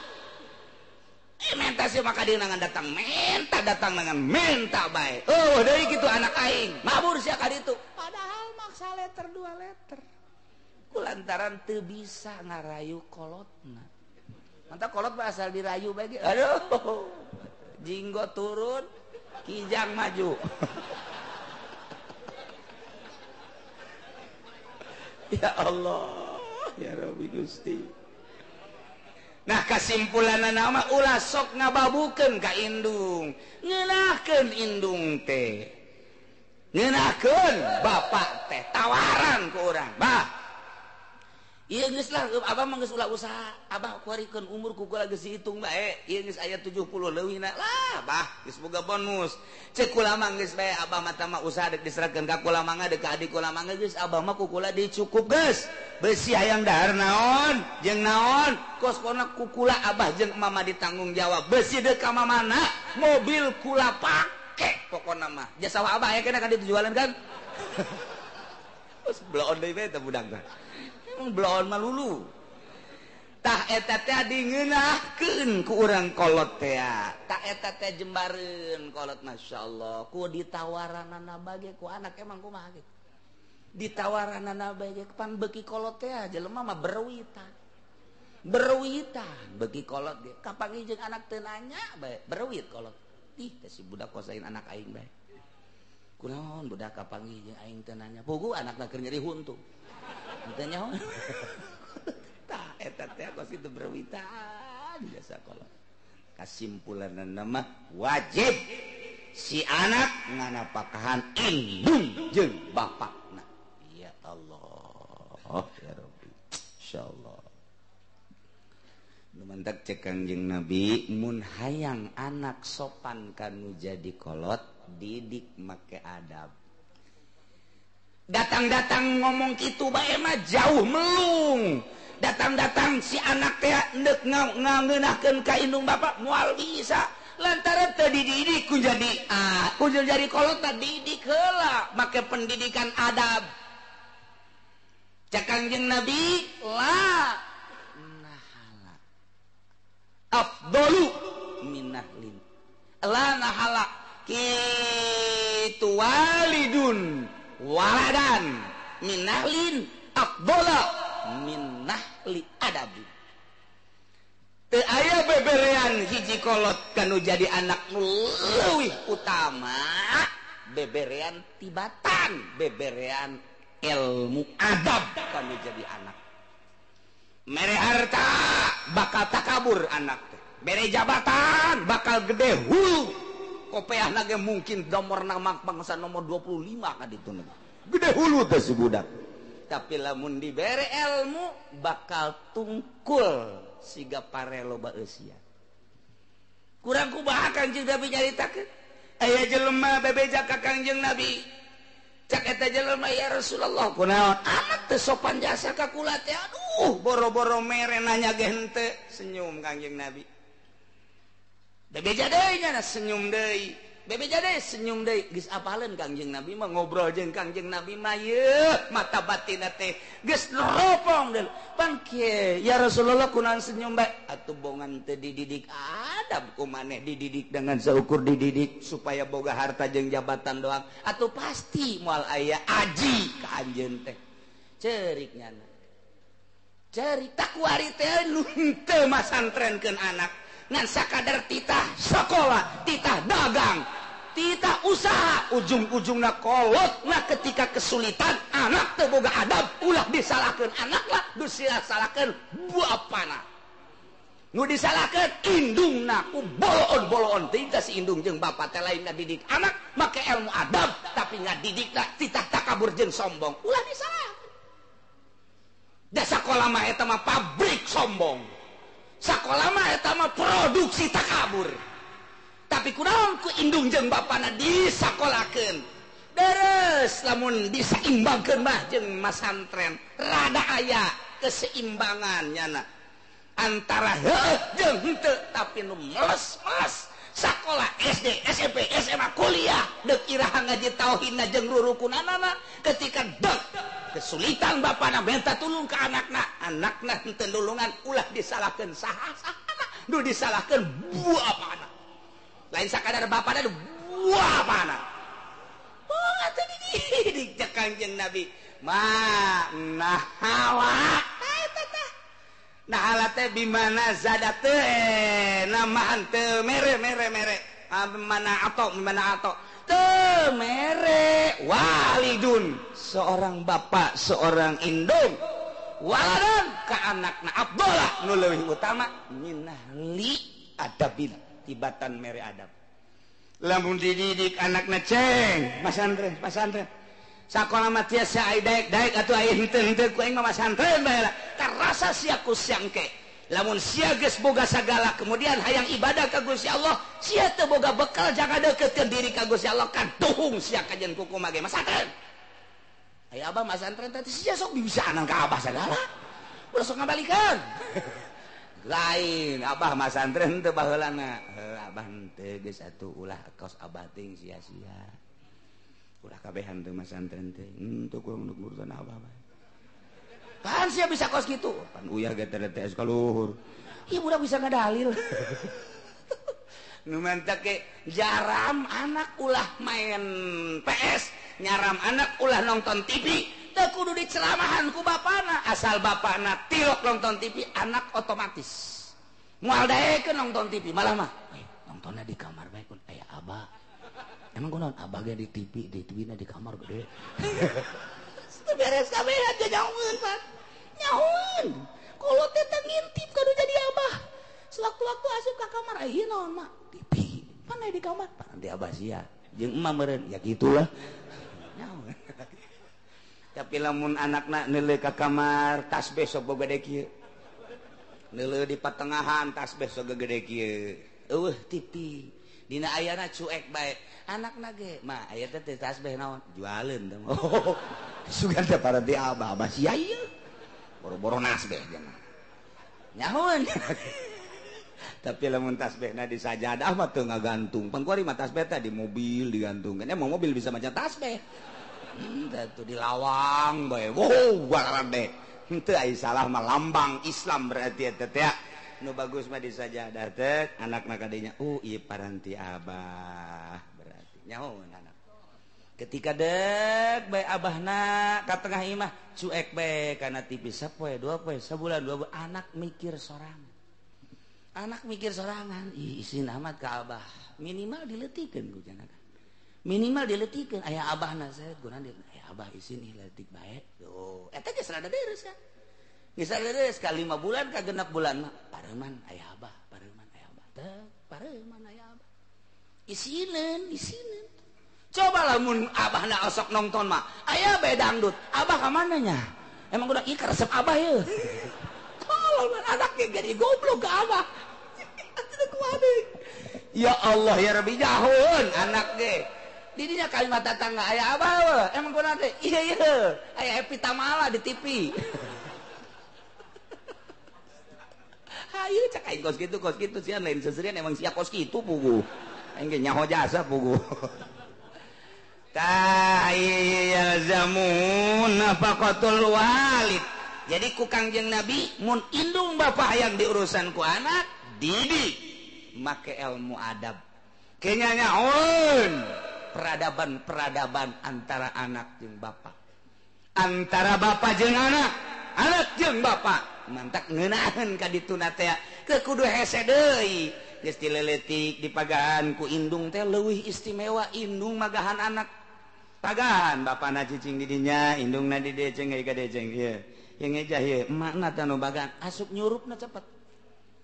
Menta sih maka dia nangan datang, menta datang nangan menta bae. Oh, deui kitu anak aing, mabur sia ka ditu. Padahal maksa leter 2 leter. Kulantaran teu bisa ngarayu kolotna. Mantap kolot mah asal dirayu bae. Aduh. Jinggo turun, kijang maju. Ya Allah, ya Rabbi Gusti. Nah kesimpulan nama ulah sok ngababukeun ka indung, ngeunahkeun indung teh. Ngeunahkeun bapak teh tawaran ku urang. Bah. Ieu geus lah abah mah geus ulah usaha, abah kuarikeun umur ku kula geus dihitung bae. Ieu geus aya 70 leuwihna. Lah, bah geus boga bonus. Ceuk kula mah geus bae abah mah tama usaha dek diserahkeun ka kula mangga dek ka adik kula mangga geus abah mah ku kula dicukup geus. Besi hayang dahar naon jeung naon kos kona ku kula abah jeung mama ditanggung jawab. Besi deuk ka mamana mobil kula pake pokona mah. Jasa abah aya kena ka ditu jualan kan. Terus bloon deui bae teh budak teh. Bloon mah lulu. Tah eta teh dingeunahkeun ku urang kolot teh. Tah eta teh jembareun kolot masyaallah. Ku ditawaranana bage ku anak emang kumaha gitu. Ditawaranana bage pan beuki kolot teh jelema mah berwitan. Berwitan beuki kolot ge. Kapanggih jeung anak teu nanya bae, berwit kolot. Ih teh si budak kosain anak aing bae. Kunaon budak kapanggih jeung aing teu nanya. Puguh anakna keur nyeri huntu. Teu nyaho. Tah eta teh kos itu berwitan biasa kolot. Kasimpulanna mah wajib si anak nganapakahan indung jeung bapakna. Ya Allah, ya Rabbi. Insyaallah. Nu mantak cek Kangjeng Nabi mun hayang anak sopan kanu jadi kolot didik make adab. Datang-datang ngomong kitu bae mah jauh melung. Datang-datang si anak teh endek ngeunahkeun ka indung bapak moal bisa lantaran teu dididik ku jadi ku jadi kolot tah didik heula make pendidikan adab. Cek Kangjeng Nabi la nahala afdalu minahlin la nahala kitu walidun waladan minahlin afdala minahli adabi. Teu aya beberean hiji kolot kanu jadi anak nu leuwih utama beberean tibatan beberean ilmu adab kanu jadi anak. Mere harta bakal takabur anak teh, mere jabatan bakal gede hulu kopeahna ge mungkin nomor nama bangsa nomor 25 ka ditu gede hulu teh si budak. Tapi lamun dibere ilmu bakal tungkul siga pare loba eusia. Kurang kumaha Kangjeng Nabi nyaritakeun? Aya jelema bebeja ka Kangjeng Nabi. Cak eta jelema ya Rasulullah kunaon? Amat teu sopan jasa ka kula teh. Aduh, boro-boro mere nanya ge henteu. Senyum Kangjeng Nabi. Bebeja deui nya senyum deui. Bebeja deui senyum deui. Geus apaleun Kangjeng Nabi mah ngobrol jeung Kangjeng Nabi mah yeuh mata batinna teh geus neropong deui. Pangke ya Rasulullah kunaon senyum bae? Atuh bongan teu dididik adab ku maneh dididik dengan seukur dididik supaya boga harta jeung jabatan doang. Atuh pasti moal aya aji ka anjeun teh. Ceurik nyana. Ceurik takuari teh nu henteu masantrenkeun anak. Ngan sakadar titah sekolah, titah dagang, titah usaha, ujung-ujungna kolot. Nah ketika kesulitan anak teu boga adab, ulah disalahkeun anak lah, disalahkeun bapana. Nu disalahkeun indungna ku boloon-boloon teh si indung jeung bapa teh lain ngadidik anak make ilmu adab, tapi ngadidikna titah takabur jeung sombong, ulah disalahkeun. Da sakola mah eta mah pabrik sombong. Sakola mah eta mah produksi takabur. Tapi kunaon ku indung jeung bapana disakolakeun. Deres lamun disaimbangkeun mah jeung masantren, rada aya keseimbangan nyana antara heueuh jeung henteu, tapi nu meles-meles sakola SD, SMP, SMA, kuliah deuk iraha ngaji tauhidna jeung rurukunanana ketika dek kesulitan bapana minta tulung ke anakna, anakna henteu nulungan ulah disalahkeun saha-sahana, nu disalahkeun bapana. Lain sakadar bapana bapana. Oh atuh dididik cek Kangjeng Nabi. Ma nahala eta teh. Nahala teh bimana zada teh namahan teu mere mere mere. Mana ato mana ato. Teu mere walidun seorang bapak seorang indung waladan ka anakna Abdullah nu leuwih utama minahli adabil tibatan mere adab. Lamun dididik anakna ceng masantren masantren sakola mah tiasa ai daek-daek atuh ai henteu-henteu ku aing mah masantren bae lah karasa sia ku siangke. Lamun sia geus boga sagala kemudian hayang ibadah ka Gusti Allah sia teu boga bekal jaga deukeutkeun diri ka Gusti Allah kaduhung sia kajen kuku mage masantren. Aya abah masantren teh sia sok dibisaanan ka abah sagala ulah sok ngabalikeun. Lain abah masantren teu baheulana. Heuh abah henteu geus atuh ulah kaos abah ting sia-sia. Ulah kabehan teu masantren teh henteu kurang urusan abah bae. Kan sia bisa kos kitu. Pan uyah ge teh TS ka luhur. Ieu budak bisa ngadalil. Nu mantak ge jaram anak ulah main PS, nyaram anak ulah nonton TV, teu kudu diceramahan ku bapana, asal bapana tilok nonton TV, anak otomatis moal daekeun nonton TV, malah mah nontonnya di kamar bae kun aya abah. Emang kunaon abah ge di TV, di TV-na di kamar gede. Teu beres kabeh aja nyahueun, Pak. Nyahueun. Kolot teh ngintip kanu jadi abah. Sewaktu-waktu asup ka kamar, ieu naon mak? TV. Mana di kamar? Nanti abah sia. Jeung emak meureun, ya gitulah. Nyahueun. Tapi lamun anakna neuleuh ka kamar, tasbih sok gede kieu. Neuleuh di patengahan tasbih sok gede kieu. Eueuh TV. Dina ayana cuek bae. Anakna ge, mah aya teh tasbih naon? Jualeun teh. Oh, sugan teh paranti abah, abah sia ieu. Boro-boro nasbih jangan. Nyahueun. Tapi lamun tasbihna di sajadah mah teu ngagantung. Pan kuari mah tasbih teh di mobil digantungkeun. Emang mobil bisa maca tasbih. Teh di lawang bae. Wow, barade. Henteu ai salah mah lambang Islam berarti eta teh. Nu bagus mah di sajadah teh anakna kadenya, "Oh, ieu paranti abah." Berarti nyahoeun anak. Ketika dek bae abahna ka tengah imah cuek bae kana TV sapoe, dua poe, sabulan, dua bulan, anak mikir sorangan. Anak mikir sorangan, ih isin amat ka abah. Minimal diletikeun ku jangan. Minimal diletikeun aya abahna saya guna di aya abah isin ih letik bae. Tuh, eta geus rada deres kan. Geus rada deres ka 5 bulan ka 6 bulan mah pareuman aya abah, pareuman aya abah. Teu, pareuman aya abah. Isineun, isineun. Coba lamun abahna osok nonton mah, aya bae dangdut. Abah ka mana nya? Emang udah ieu resep abah ye. Tolol anaknya jadi goblok ke abah. Ya Allah ya Rabbi jahun anak ge. Didinya kalimat tetangga aya abah we. Emang kunaon teh? Iya iya, aya Epi Tamala di TV. Hayu cek aing kos kitu sia lain seserian emang sia kos kitu pugu. Aing ge nyaho jasa pugu. Ta yalzamun nafaqatul walid. Jadi ku Kangjeng Nabi mun indung bapak yang diurusan ku anak didik make ilmu adab. Kenya nyaon peradaban-peradaban antara anak jeung bapak. Antara bapak jeung anak, anak jeung bapak. Mantak ngeunaheun ka dituna teh ke kudu hese deui. Geus dileletik dipagahan ku indung teh leuwih istimewa indung magahan anak. Pagahan bapana cicing di dinya, indungna di dieu ceng ka dieu ceng ieu. Ieu ngejah ieu emakna teh nu bagan asup nyurupna cepet.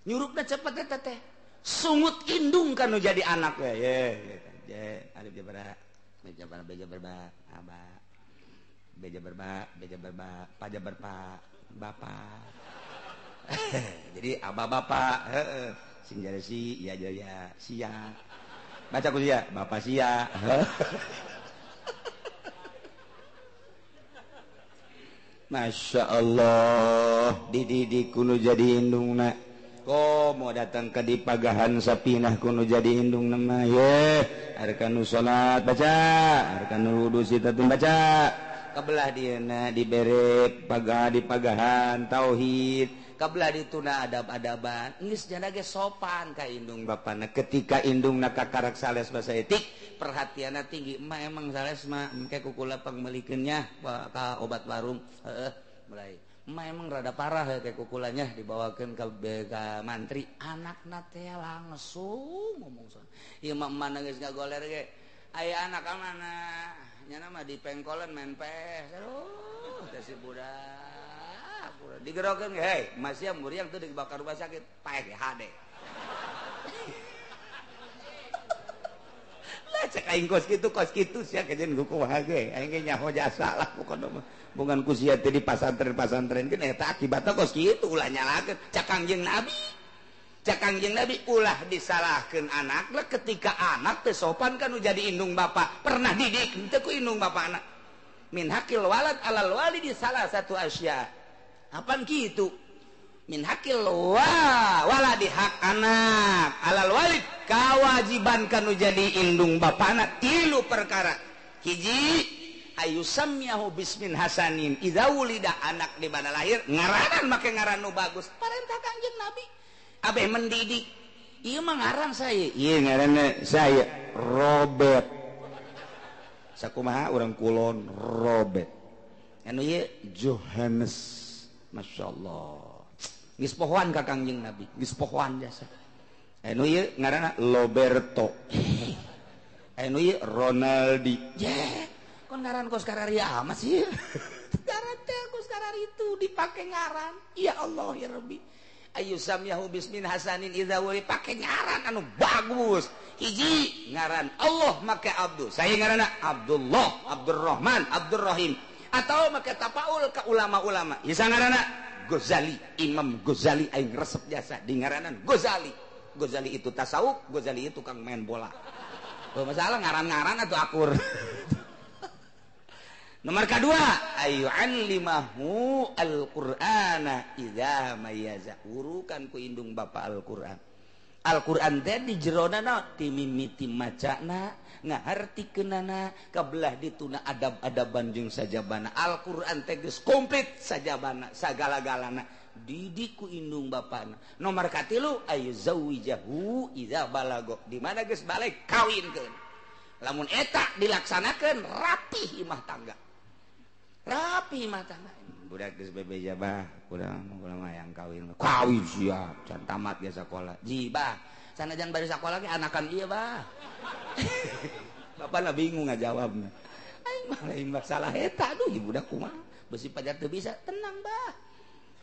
Nyurupna cepet eta teh. Sungut indung kan nu jadi anak we. Ye, ye, alif jabara, be jabar be jabar ba, aba. Be jabar ba, be jabar ba, pa jabar pa, bapa. Jadi aba bapak, heeh. Sing jare si, ya jaya, sia. Baca ku sia, bapak sia. Masya Allah, dididik kuno jadi indungna. Ko mau datang ke dipagahan sapinah kuno jadi indung nama ye. Arkanu salat baca, arkanu wudu sitatun baca. Kabelah dieuna dibere pagah dipagahan tauhid. Kabelah dituna adab-adaban. Geus jana ge sopan ka indung bapana. Ketika indungna kakarak sales bahasa etik, perhatianna tinggi. Emak emang sales mah engke kukula pangmeulikeun nya ka obat warung. Heeh, mulai. Emak emang rada parah ya kayak kukulanya dibawakeun ka mantri. Anakna teh langsung ngomong sono. Ieu mah emak geus ngagoler ge. Aya anak ka mana? Nyana mah di pengkolan main PS. Aduh, teh si budak. Digerokeun ge, hei, masih muriang tuh dibakar rumah sakit, paeh HD. Lah cek aing kos kitu sia kajeun kumaha ge, aing ge nyaho jasa lah pokona mah. Bukan ku sia teh di pasantren-pasantren ge eta akibatna kos kitu ulah nyalakeun cak Kangjeng Nabi. Cak Kangjeng Nabi ulah disalahkeun anak lah ketika anak teh sopan kan nu jadi indung bapak. Pernah didik henteu ku indung bapak anak. Min hakil walad alal walidi salah satu asya. Apaan kitu? Min hakil waladi hak anak alal walid kewajiban kanu jadi indung bapana tilu perkara. Hiji ayu samyahu bismin hasanin idza wulida, anak di mana lahir ngaranan make ngaran nu bagus. Parentah Kangjeng Nabi abeh mendidik. Ieu mah ngaran saya, ieu ngaranna saya Robert. Sakumaha urang kulon Robert. Anu ieu Johannes. Masya Allah. Geus pohoan ka Kangjeng Nabi, geus pohoan jasa. Anu ieu ngaranna Roberto. Anu ieu Ronaldi. Je, kon ngaran kos kararia amat sih. Ngaran teh kos karari itu dipake ngaran. Ya Allah ya Rabbi. Ayu samyahu bismin hasanin idza wuli, pake ngaran anu bagus. Hiji ngaran Allah make Abdul. Saya ngaranna Abdullah, Abdurrahman, Abdurrahim. Atau make tapaul ka ulama-ulama. Isa ngaranna Ghazali, Imam Ghazali aing resep jasa di ngaranan Ghazali. Ghazali itu tasawuf, Ghazali itu kang main bola. Oh, masalah ngaran-ngaran atau akur. Nomor kedua, ayu allimahu al-Qur'ana idza mayaza. Urukan ku indung bapa Al-Qur'an. Al-Qur'an teh di jerona naon? Timimiti macana, ngahartikeunana, kabelah dituna adab-adaban jeung sajabana. Al-Qur'an teh geus komplit sajabana, sagala-galana. Didik ku indung bapana. Nomor katilu, ayu zawijahu idza balago. Di mana geus balik kawinkeun. Lamun eta dilaksanakeun rapih imah tangga. Rapi imah tangga. Budak geus bebeja bah, kurang mah yang kawin. Kawin sia, can tamat ge sakola. Ji bah, sanajan bari sakola ge anakan ieu bah. Bapana bingung ngajawabna. Aing mah lain masalah eta, aduh ieu budak kumaha. Besi pajar teu bisa, tenang bah.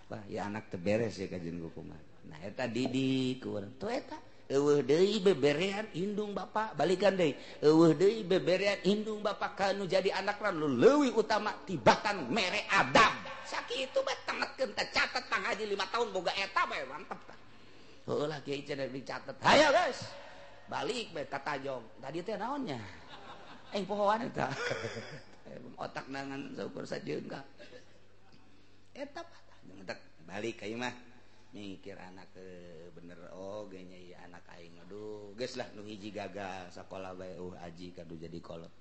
Bah, ya anak teu beres ya kajian ku kumaha. Nah eta didik ku urang. Tuh eta eueuh deui beberean indung bapa, balikan deui. Eueuh deui beberean indung bapa kanu jadi anak nu leuwih utama tibatan mere adab. Sakitu bae tengetkeun teh catet tang haji 5 tahun boga eta bae mantep tah. Heueuh lah kiai cenah dicatet. Hayo guys. Balik bae ka tajong. Tadi teh naonnya? Aing pohoan eta. Otak nangan saukur sajeungkah. Eta patah. Balik ka imah. Mikir anak bener oh genya ieu anak aing aduh geus lah nu hiji gagal sakola bae aji kadu jadi kolot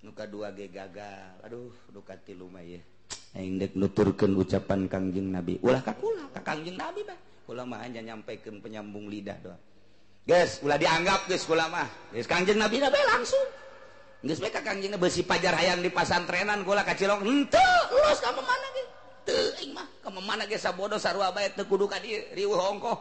nu kadua ge gagal aduh nu katilu mah ieu aing deuk nuturkeun ucapan Kangjeng Nabi ulah ka kula ka Kangjeng Nabi mah kula mah hanya nyampaikan penyambung lidah doang geus ulah dianggap geus kula mah geus Kangjeng Nabi na bae langsung geus bae ka Kangjeng beusi pajar hayang di pasantrenan kula ka Cilong henteu los ka mana ge teuing mah ka mana ge sabodo sarua bae teu kudu ka dieu riweuh ongkoh.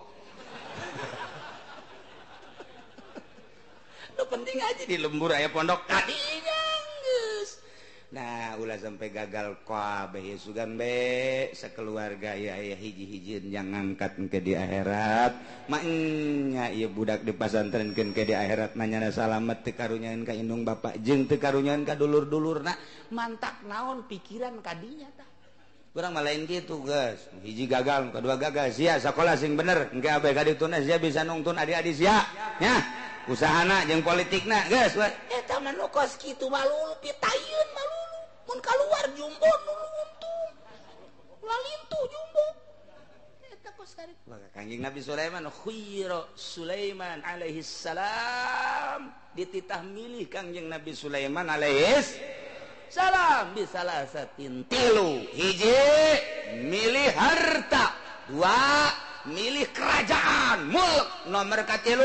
Nu penting aja di lembur aya pondok kadinya geus. Nah ulah sampai gagal kabeh sugan be sakeluarga ieu aya hiji-hijieun yang ngangkat ke di akhirat maknya ieu budak dipasantrenkeun ke di akhirat manyana salamet teu karunyaeun ka indung bapak jeung teu karunyaeun ka dulur-dulurna mantak naon pikiran kadinya tah. Kurang malain gitu guys, hiji gagal, kedua gagal, sia sekolah sing bener, engke abe ka dituna sia bisa nungtun adik-adik sia, nya usahana jeung politikna guys, eta mah nu kos kitu malulu pitayeun malulu, mun kaluar jumbo nu untung, lalintuh jumbo, eta kos karek. Kangjeng Nabi Sulaiman, khuyira Sulaiman alaihi salam, dititah milih Kangjeng Nabi Sulaiman alaihi salam bisalah satin tilu hiji milih harta, dua milih kerajaan mulk, nomor katilu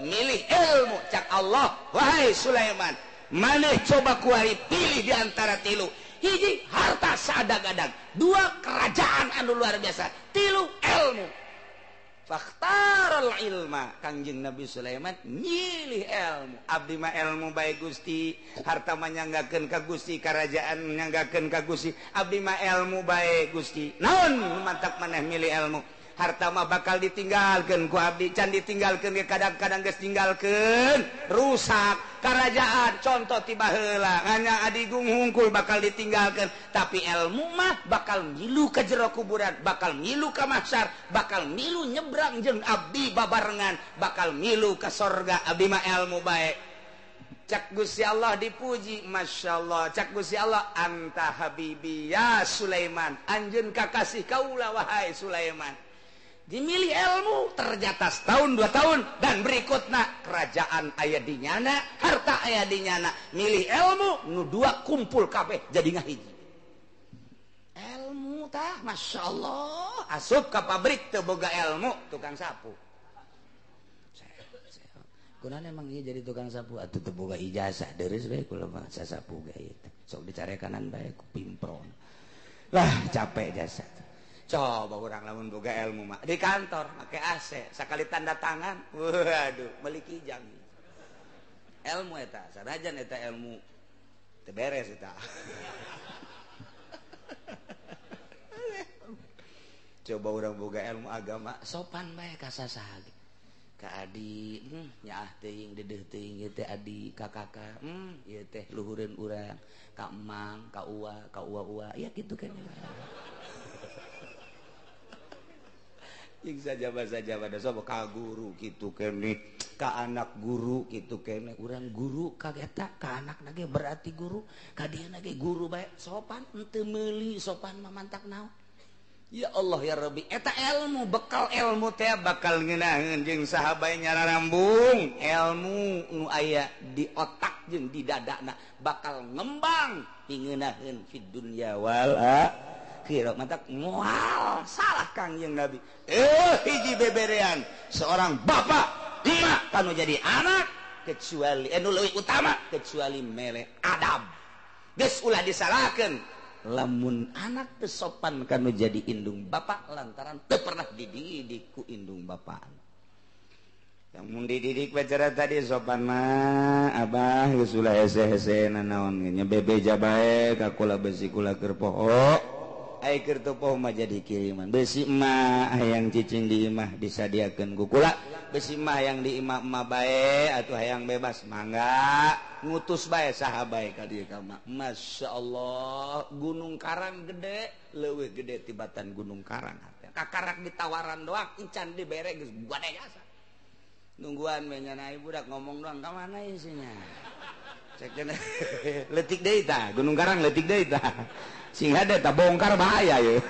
milih ilmu. Cak Allah, wahai Sulaiman, maneh coba kuari pilih di antara tilu. Hiji harta sadag-adag, dua kerajaan anu luar biasa, tilu ilmu. Fakhtarul ilma, Kangjeng Nabi Sulaiman nyilih ilmu. Abdi mah ilmu bae Gusti, harta mah nyanggakeun ka Gusti, karajaan nyanggakeun ka Gusti. Abdi mah ilmu bae Gusti. Naon mantak maneh milih ilmu? Harta mah bakal ditinggalkeun ku abdi, can ditinggalkeun ge kadang-kadang geus tinggalkeun, rusak. Karajaan contoh tiba heula, hanya adigung hungkul bakal ditinggalkeun, tapi ilmu mah bakal milu ke jero kuburan, bakal milu ka mahsyar, bakal milu nyebrang jeung abdi babarengan, bakal milu ka sorga. Abdi mah ilmu bae. Cak Gusti Allah dipuji, Masya Allah. Cak Gusti Allah, anta habibi ya Sulaiman, anjeun kakasih kaula wahai Sulaiman. Dimilih ilmu ternyata setahun 2 tahun dan berikutna kerajaan aya di nyana, harta aya di nyana. Milih ilmu nu dua kumpul kabeh jadi ngahiji. Ilmu tah Masya Allah asup ka pabrik teu boga ilmu tukang sapu. Kunaon emang ieu jadi tukang sapu atuh teu boga ijazah deureuh bae kula mah sasapu ge ieu. Sok dicarekanan bae ku pimpron. Lah capek jasa. Coba urang lamun boga ilmu mah di kantor make AC sakali tanda tangan waduh meuli kijang. Ilmu eta sanajan eta ilmu teu beres eta. Coba urang boga ilmu agama sopan bae ka sasaha ge. Ka adi nyaah teuing dedeuh teuing ieu teh adi ka kakak ieu teh luhureun urang ka emang ka uwa ka uwa-uwa ya kitu kan. Jeung sajaba-sajaba da sok ka guru kitu keneh ka anak guru kitu keneh urang guru ka eta ka anakna ge berarti guru ka dieuna ge guru bae sopan henteu meuli sopan mah mantak naon. Ya Allah ya Rabbi eta ilmu bekal ilmu teh bakal ngeunaheun jeung saha bae nyararambung ilmu nu aya di otak jeung di dadana bakal ngembang ngeunaheun fid dunya wal akhirah mantak moal salah Kangjeng Nabi hiji beberean seorang bapak emak kanu jadi anak kecuali nu leuwih utama kecuali mere adab geus ulah disalahkeun lamun anak teu sopan kanu jadi indung bapak lantaran teu pernah dididik ku indung bapak. Lamun dididik bicara tadi sopan mah abah geus ulah hese-hese nanaon ge nya bebeja bae ka kula besi kula keur poho ai keur teu poho mah jadi kiriman besi mah hayang cicing di imah disadiakeun ku kula besi mah hayang di imah emak bae atuh hayang bebas mangga ngutus bae saha bae ka dieu ka mah. Masya Allah Gunung Karang gede leuwih gede tibatan Gunung Karang kakarak ditawaran doang encan dibere geus gade jasa nungguan we nya budak ngomong doang ka mana isinya cek cenah leutik deui tah Gunung Karang leutik deui tah sing hade tah bongkar bahaya ye.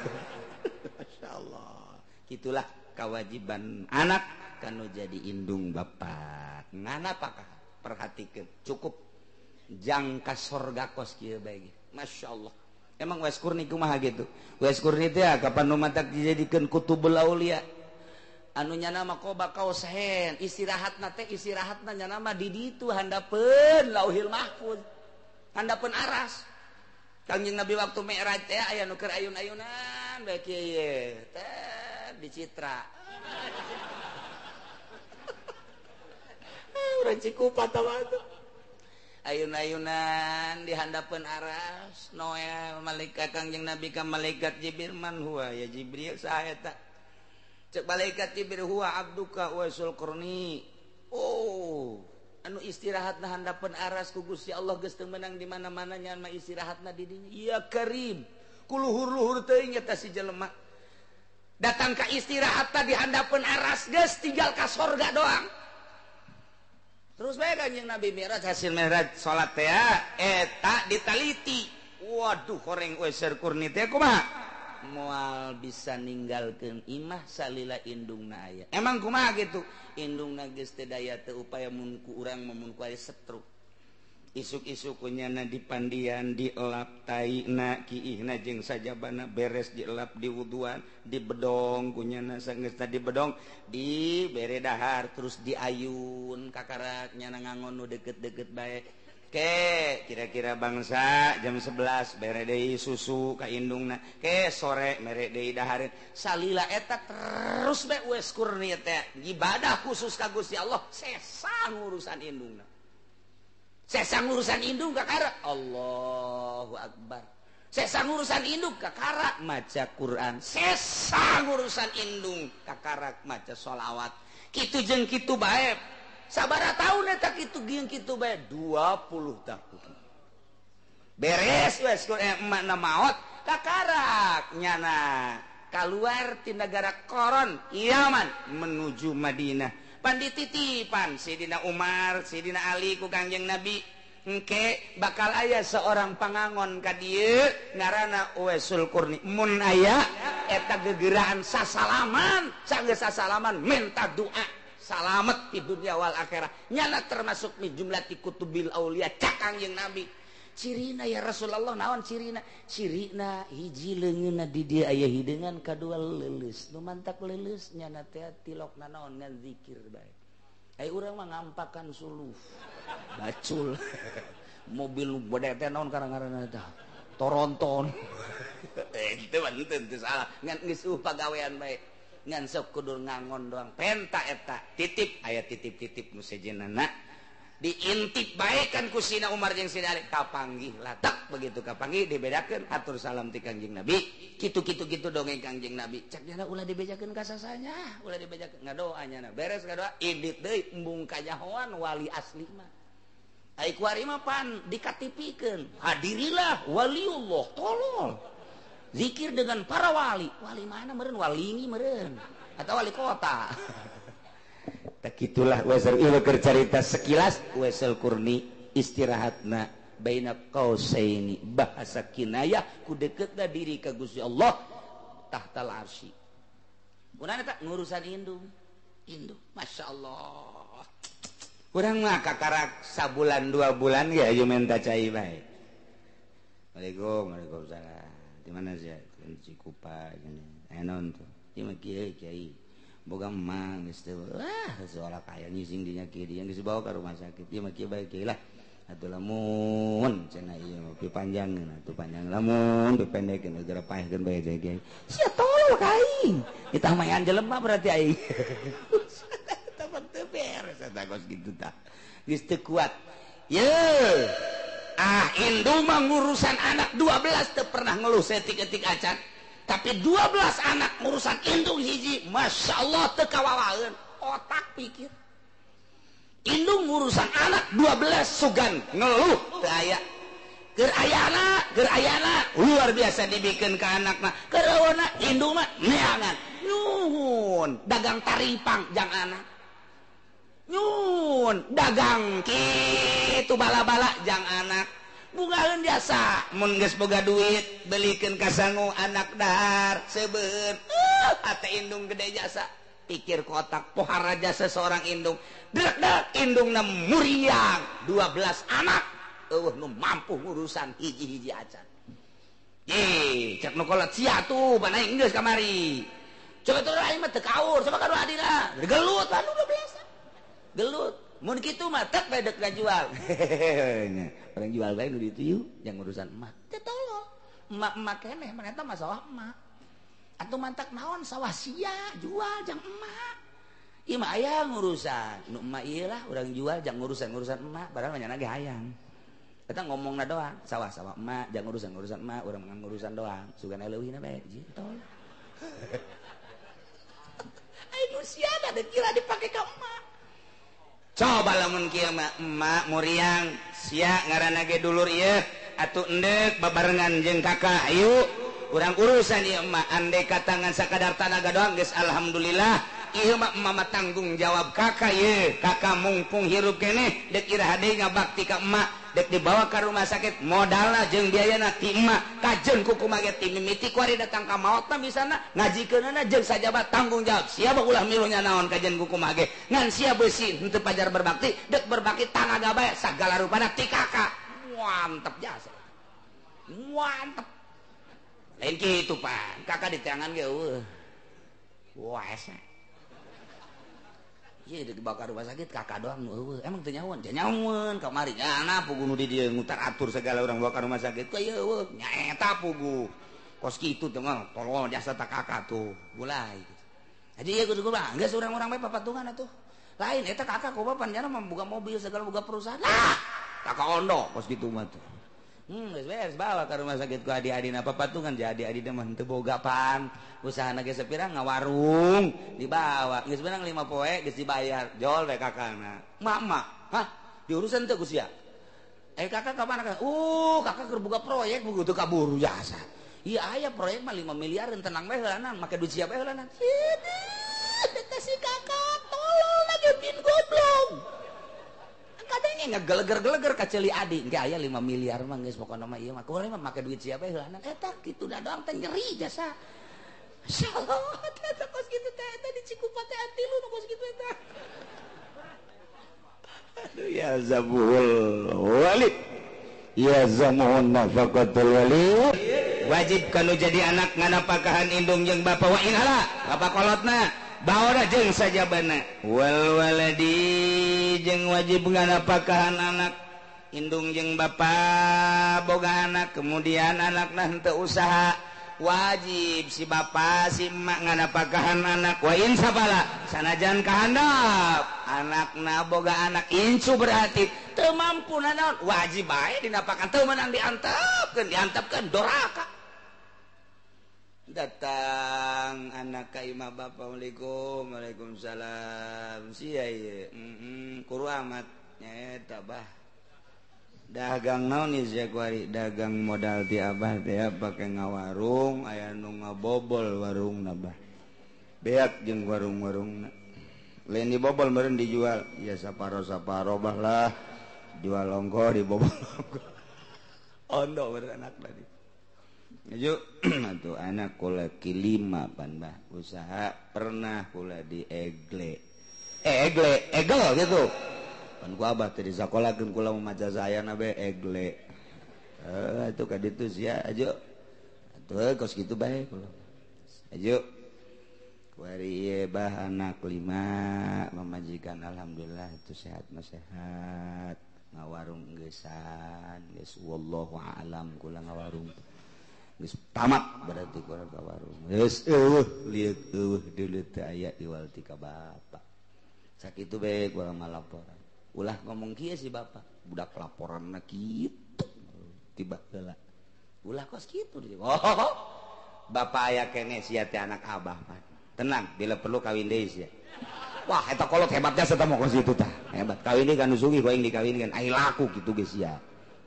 Masya Allah kitulah kewajiban anak kanu jadi indung bapak ngan apakah perhatikan cukup jangka sorga kos kieu bae ge. Masya Allah emang Wes Kurni kumaha gitu Wes Kurni teh kapan nu matak dijadikeun kutubul aulia anu nyana mah qoba kausain istirahatna teh istirahatna nyana mah di ditu handapeun Lauhil Mahfuz handapeun aras. Kangjeng Nabi waktu Mi'raj teh aya nu keur ayun-ayunan bae kieu ye teh dicitra. Urang Cikupa tah atuh. Ayun-ayunan di handapeun aras Noel malaikat Kangjeng Nabi ka malaikat Jibril man huwa ya Jibril saha eta? Cek malaikat Jibril huwa abduka Uwaisul Qarni. Oh, anu istirahatna handapeun aras ku Gusti Allah geus teu meunang di mana-mana nyan mah istirahatna di dinya. Ya Karim, kuluhur-luhur teuing eta si jelema. Datang ka istirahatna di handapeun aras geus tinggal ka sorga doang. Terus bae Kanjeng Nabi Mi'raj hasil Mi'raj salat teh eta ditaliti. Waduh horeng Uwaisul Qarni teh kumaha? Moal bisa ninggalkeun imah salila indungna aya. Emang kumaha gitu? Indungna geus teu daya teu upaya mun ku urang mun ku aya setruk. Isuk-isuk kunyana dipandian, dielap taina, kiihna jeung sajabana beres dielap diwuduan, dibedong kunyana sangeusna dibedong, dibere dahar terus diayun kakarak nyana ngangon nu deket-deket bae. Ke kira-kira bangsa jam 11 bere deui susu ka indungna. Ke sore mere deui dahareun. Salila eta terus bae Uwais Qarni teh ibadah khusus ka Gusti Allah sesa ngurusan indungna. Sesa ngurusan indung kakara Allahu Akbar. Sesa ngurusan indung kakara maca Quran. Sesa ngurusan indung kakara maca sholawat. Kitu jeung kitu bae. Sabaraha taun eta kitu jeung kitu bae 20 tahun. Beres wes emakna maot kakarak nyana kaluar ti nagara Koron Yaman menuju Madinah. Pandititipan Sidina Umar, Sidina Ali ku Kangjeng Nabi. Engke bakal aya seorang pangangon ka dieu ngaranna Uwaisul Qarni. Mun aya Eta gegeraan sasalaman, sanggeus sasalaman minta doa salamet di dunia wal akhirah. Nyana termasuk mi jumlati kutubil aulia cak Kangjeng Nabi. Cirina ya Rasulullah naon cirina? Cirina hiji leungeunna di dieu aya hideungan, kadua leuleus. Nu mantak leuleus nyana teh tilokna naon ngan zikir bae. Ai urang mah ngampakan suluh. Bacul. Mobil nu bede teh naon karang-ngaranna teh? Toronton. Itu mah henteu salah. Ngan geus pagawean bae. Ngan sok kudu ngangon doang. Penta eta titip aya titip-titip nu sejenana. Diintip bae kan ku Sina Umar jeung Sina Ali kapanggih latak begitu kapanggih dibedakeun atur salam ti Kangjeng Nabi. Kitu-kitu kitu dongeng Kangjeng Nabi. Cak nyana ulah dibejakeun ka sasanya, ulah dibejakeun ngadoa nyana. Beres ngadoa indit deui embung kanyahoan wali asli mah. Ai kuari mah pan dikatipikeun. Hadirilah waliullah tolol. Zikir dengan para wali. Wali mana meureun? Walingi meureun atau wali kota. Tak itulah Wesel ieu keur carita sekilas Wesel Kurni istirahatna baina qausaini bahasa kinayah ku deketna diri ka Gusti Allah tahtal arsy. Kunaon eta ngurusan indung. Indung masyaallah. Urang mah kakarak sabulan 2 bulan ge aya menta cai bae. Waalaikumsalam, waalaikumsalam. Di mana sih? Di Cikupa gini. Aya naon tuh? Ieu mah kieu kiai. Boga emang geus teu. Wah, seolah kaya nyising dinya kieu dinya geus dibawa ka rumah sakit. Ieu mah kieu bae kieu lah. Atuh lamun cenah ieu mah pipanjangkeun atuh panjang lamun pipendekkeun gara paehkeun bae kiai. Sia tolol ka aing. Ditamayan jelema berarti aing. Eta mah teu beres eta kos kitu tah. Geus teu kuat. Ye. Ah, indung mah ngurusan anak 12 teu pernah ngeluh setik-etik acan. Tapi 12 anak ngurusan indung hiji, Masya Allah teu kawawaeun. Otak pikir. Indung ngurusan anak 12 sugan ngeluh teu aya. Keur ayana luar biasa dibikeun ka anakna. Keur aweuna indung mah neangan. Nyuhun dagang taripang jang anak. Nyuhun dagang kitu bala-bala jang anak. Bungaeun jasa mun geus boga duit belikeun ka sangu anak dahar sebeun ate indung gede jasa pikir kotak pohara jasa seorang indung dek-dek indungna muriang 12 anak eueuh nu mampu ngurusan hiji-hiji acan. Ye cek nu kolot sia tuh banaing geus kamari coba tuh aing mah teu kaur coba ka adina gelut anu biasa gelut. Mun kitu mah tek bae dek ngajual. Orang jual bae nu ditu yeuh yang urusan emak. Teu tolol. Emak-emak keneh mah eta mah sawah emak. Atuh mantak naon sawah sia jual jang emak. Ieu mah aya ngurusan. Nu emak ieu lah urang jual jang urusan-urusan emak padahal mah nyana ge hayang. Eta ngomongna doang, sawah-sawah emak jang urusan-urusan emak urang mah ngurusan doang. Sugan leuwihna bae jeung tolol. Aing sia da kira dipake ka emak. Coba lamun kieu mah emak muriang sia ngaranna ge dulur ieu atuh endek babarengan jeung kakak ayo urang urusan ieu emak andai katangan sakadar tanaga doang geus alhamdulillah ieu mah emak mah tanggung jawab kakak ieu kakak mungpung hirup keneh dek iraha deui ngabakti ka emak dek dibawa ka rumah sakit modalna jeung biayana ti emak kajeun ku kumaha ge ti mimiti kuari datang ka maotna misalna ngajikeunana jeung sajabat tanggung jawab sia ulah milunya naon kajeun ku kumaha ge ngan sia beusi henteu pajar berbakti dek berbakti tanaga bae sagala rupana ti kakak mantep jasa mantep lain kitu pan kakak di tangan ge eueuh wah esa. Iya dibawa ke rumah sakit kakak doang eueuh emang teu nyahoan teu nyahoan kamari nya pugu nu di dieu ngutar atur segala urang bawa ke rumah sakit ka ieu eueuh nya eta pugu kos kitu teh mah tolol jasa ta kakak tuh mulai aja ieu kudu kumaha geus urang-urang bae papatungan atuh lain eta kakak kumaha pan nyana mah boga mobil segala boga perusahaan lah kakak ondo kos kitu mah tuh geus beres bawa ke rumah sakit ku adi-adina papatungan jadi adi-adina mah henteu boga pan usahana ge sapira ngawarung dibawa geus beunang 5 poe geus dibayar jol we kakakna emak-emak hah diurusan teu ku sia kakak ka mana kakak keur boga proyek begitu kaburu jasa ieu aya proyek mah 5 miliar tenang bae heulanan make duit sia bae heulanan eta si kakak tolol lagi bin goblok kadangnya ngegeleger-geleger ka ceuli adi engke aya 5 miliar mah geus pokona mah ieu mah kumaha mah make duit siapa heulanan eta kitu da doang teh nyeri jasa. Masyaallah eta kos kitu teh eta di Cikupa teh tilu nu kos kitu eta. Aduh ya zabul walid. Ya zamun nafaqatul walid. Wajib kalau jadi anak nganapakahan indung jeung bapa wa inhala bapa kolotna bawa jeung sajabana wal waladi jeung wajib nganapakahan anak indung jeung bapa boga anak kemudian anakna henteu usaha wajib si bapa si emak nganapakahan anak wa in sabala sanajan kahandap anakna boga anak incu berarti teu mampu nanaon wajib bae dinapakan teu meunang diantepkeun diantepkeun doraka datang anak ka imah bapa Assalamualaikum waalaikumsalam sia ieu kuru amat nyaeta bah dagang naon ieu sia kuari dagang modal ti abah teh pake ngawarung aya nu ngabobol warungna bah beak jeung warung-warungna lain dibobol meureun dijual ya saparo-saparo bah lah jual ongkoh dibobol ongkoh ondo meureun anak tadi Yuk, atuh anak kula kilima pan bah usaha pernah kula di egle. Egle, egel gitu. Pan ku abah teh disakolakeun kula memaca sayana be egle. Atuh ka ditu sia ajo. Atuh kos kitu bae kula. Ajo. Kuari ieu bah anak lima pamajikan alhamdulillah itu sehat mah sehat. Ngawarung geusan geus wallahu a'lam kula ngawarung. Geus tamat berarti kurang ka warung. Geus eueuh lieuk eueuh dulu teh aya iwal ti ka bapa. Sakitu bae kurang malaporan. Ulah ngomong kieu si bapa, budak laporanna kitu. Tiba heula. Ulah kos kitu. Oh, bapa aya keneh sia teh anak abah pan. Tenang, bila perlu kawin deui sia. Wah, eta kolot hebatnya satah mah kos kitu tah. Hebat. Kawin deui ka nu sugih ku aing dikawinkeun. Ai laku kitu geus sia.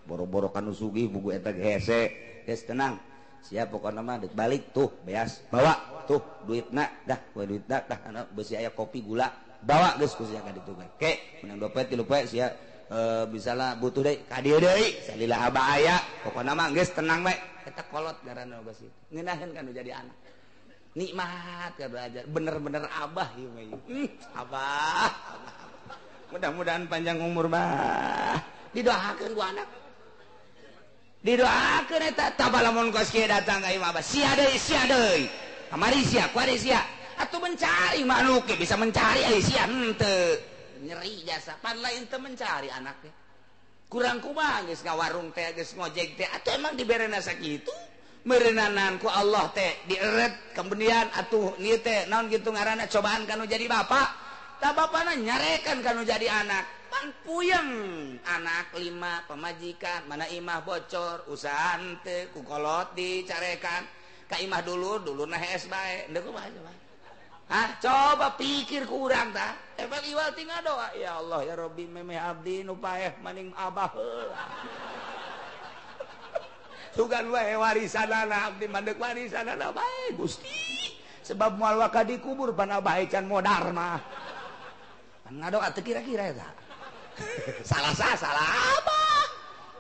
Boro-boro ka nu sugih buku eta ge hese. Geus tenang. Siap pokokna mah deuk balik tuh beas bawa tuh duitna dah we duitna dah ana beusi aya kopi gula bawa geus ku sia ka ditu bae ke menang 2 poe 3 poe sia bisalah butuh deui ka dieu deui salila abah aya pokokna mah geus tenang bae eta kolot ngaranna geus kitu ngeunaheun kan nu jadi anak nikmat ka belajar bener-bener abah ieu mah abah, abah. Mudah-mudahan panjang umur bah didoakeun ku anak didoakeun eta tabah lamun kos kieu datang ka imah abah sia deui kamari sia kuari sia atuh mencari makhluk bisa mencari ai sia henteu nyeri jasa pan lain teu mencari anaknya kurang kumaha geus ngawarung teh geus ngojek teh atuh emang diberena sakitu meureunaan ku Allah teh dieret kemudian atuh ieu teh naon kitu ngaranna cobaan kanu jadi bapak tah bapana nyarekan kanu jadi anak pan puyeng anak lima pemajikan mana imah bocor usaha henteu ku kolot dicarekan ka imah dulur dulurna hees bae henteu kumaha coba hah coba pikir ku urang tah efek iwal tinggal doa ya Allah ya Rabbi memeh abdi nu paeh maning abah heula sugan wae warisanana abdi mandek warisanana bae Gusti sebab moal waka dikubur pan abah can modar mah pan ngadoa teu kira-kira eta salah salah abah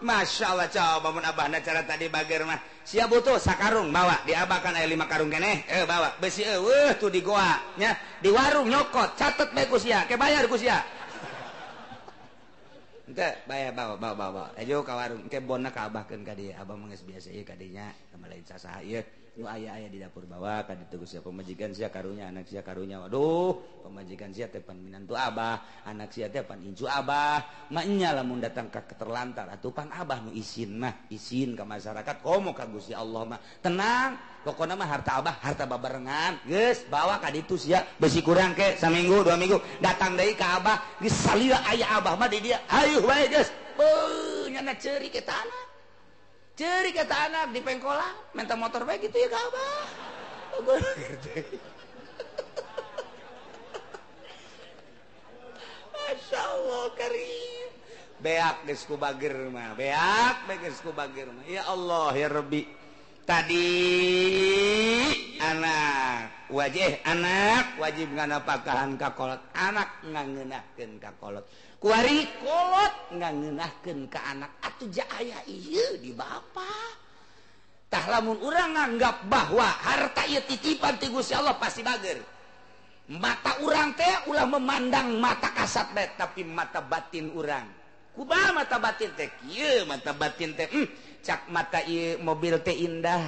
Masya Allah coba mun abahna cara tadi bager mah sia butuh sakarung bawa diabakan aya 5 karung keneh bawa besi eueuh tuh di goa nya di warung nyokot catet bae ku sia ke bayar ku sia henteu bayar bawa bawa bawa ayo ka warung ke bonna ka abahkeun ka dieu abah mah geus biasa ieu ka dinya lain sasaha ieu nu aya-aya di dapur bawa ka ditu sia pamajikan sia karunya anak sia karunya waduh pamajikan sia teh pan minantu abah anak sia teh pan incu abah maknya lamun datang ka keterlantar atuh pan abah nu isin mah isin ka masyarakat komo ka Gusti Allah mah tenang pokona mah harta abah harta babarengan geus bawa ka ditu sia besi kurang ke saminggu 2 minggu datang deui ka abah geus salila aya abah mah di dieu hayuh bae geus beuh nyana ceurik eta anak ceri kata anak di pengkolan minta motor bae gitu ya ka abah. Masya Allah karim. Beak geus ku bager mah, beak geus ku bager mah. Ya Allah ya Rabbi. Tadi anak wajib anak wajib nganapakahan ka kolot, anak ngangeunahkeun ka kolot. Kuari kolot ngangeunahkeun ka anak atuh ja aya ieu di bapa. Tah lamun urang nganggap bahwa harta ieu titipan ti Gusti Allah pasti bager. Mata urang teh ulah memandang mata kasat bae, tapi mata batin urang. Kumaha mata batin teh? Kieu mata batin teh. Cak mata ieu mobil teh indah.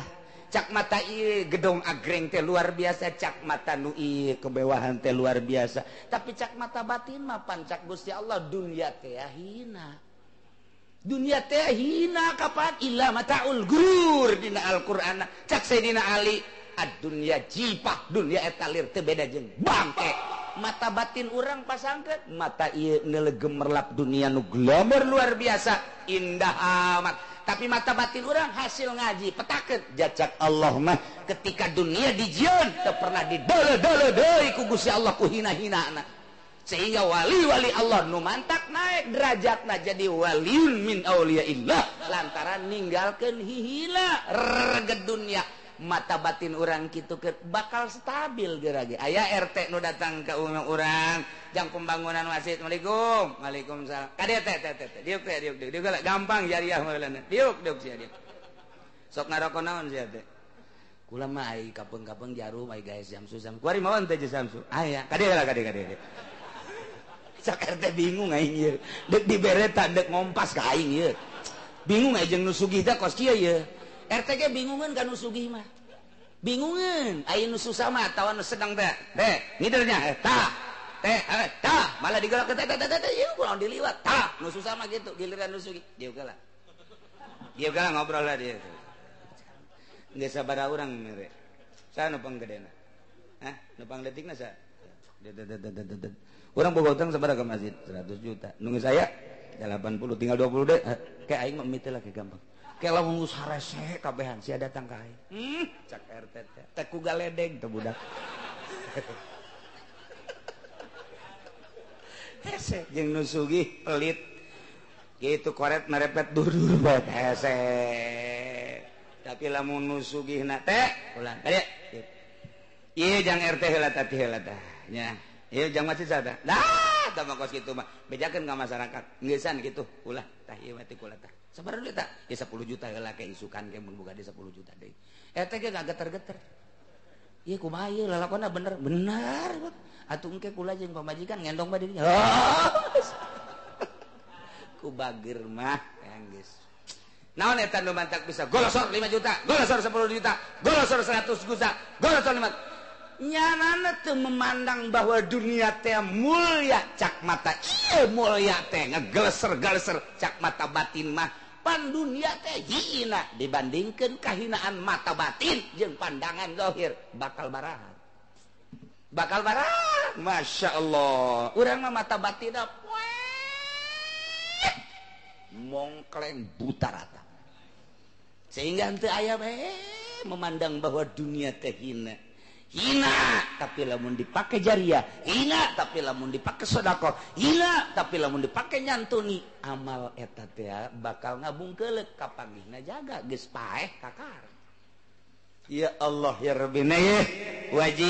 Cak mata ieu gedong agreng teh luar biasa, cak mata nu ieu kemewahan teh luar biasa. Tapi cak mata batin mah pan cak Gusti Allah dunia teh hina. Dunia teh hina kapan illa mataul gurur dina Al-Qur'an. Cak Sayyidina Ali, ad-dunya jipah, dunia eta lir teu beda jeung bangke. Mata batin urang pasangkeun, mata ieu neuleuh gemerlap dunia nu glamour luar biasa, indah amat. Tapi mata batin urang hasil ngaji petakeun jacak Allah mah ketika dunia dijieun teu pernah didole-dole deui ku Gusti Allah ku hina-hinana. Sehingga wali-wali Allah nu mantak naik derajatna jadi waliun min auliyaillah lantaran ninggalkeun hihila reget dunia. Mata batin urang kitu bakal stabil geura ge. Aya RT nu datang ka urang jang pembangunan masjid. Assalamualaikum. Waalaikumsalam. Kade teh teh teh. Diuk teh diuk diuk. Diuk gampang jariah mah diuk diuk sia diuk. Sok ngaroko naon sia teh? Kula mah ai kapeung-kapeung jarum ai gaes Samsu Samsu. Kuari mawan teh Samsu. Aya. Kade lah kade kade. Cak RT bingung aing ieu. Deuk dibere tak deuk ngompas ka aing ieu. Bingung aing jeung nu sugih teh kos kieu ieu. RT ge bingungeun ka nu sugih mah. Bingungeun aya nu susah mah atawa nu sedang teh. Teh, ngidernya tah. Teh, tah, malah digelak teh teh teh teh ieu kurang diliwat. Tah, nu susah mah gitu, giliran nu sugih. Dieu geula. Dieu geula ngobrol lah dia. Geus sabaraha urang mere. Saha nu panggedena? Hah? Nu pangletikna saha? Orang boga utang sabaraha ke masjid 100 juta. Nunggu saya 80 tinggal 20 deh. Kayak aing mah mite lah kayak gampang. Kayak lamun geus harese kabehan sia datang ka aing. Cak RT teh. Teh ku galedeg teh budak. Hese jeung nu sugih pelit. Gitu koret merepet dur-dur bae hese. Tapi lamun nu sugihna teh ulah. Kade. Ieu jang RT heula tah heula tah. Nya. Ieu jang masjid sada. Dah, tah mah kos kitu mah. Bejakeun ka masyarakat. Ngeusan kitu, ulah tah ieu mah teh kula tah. Sabaraha duit tah? Ya 10 juta heula ke isukan ke mun boga deui 10 juta deui. Eta ge ngageter-geter. Ieu kumaha ieu lalakonna bener? Bener. Atuh engke kula jeung pamajikan ngendong bae dirinya. Ku bager mah geus. Naon eta nu mantak bisa golosor 5 juta, golosor 10 juta, golosor 100 juta, golosor 5. Nyanana teu memandang bahwa dunia teh mulia cak mata ieu mulia teh ngegeleser-geleser cak mata batin mah pan dunia teh hina dibandingkeun kahinaan mata batin jeung pandangan zahir bakal barahan. Bakal barahan. Masya Allah. Urang mah mata batinna mongkleng buta rata. Sehingga henteu aya bae memandang bahwa dunia teh hina. Hina tapi lamun dipake jariah, hina tapi lamun dipake sedekah, hina tapi lamun dipake nyantuni amal eta teh bakal ngabungkeuleuk kapanggihna jaga geus paeh kakar. Ya Allah ya Rabbi ye wajib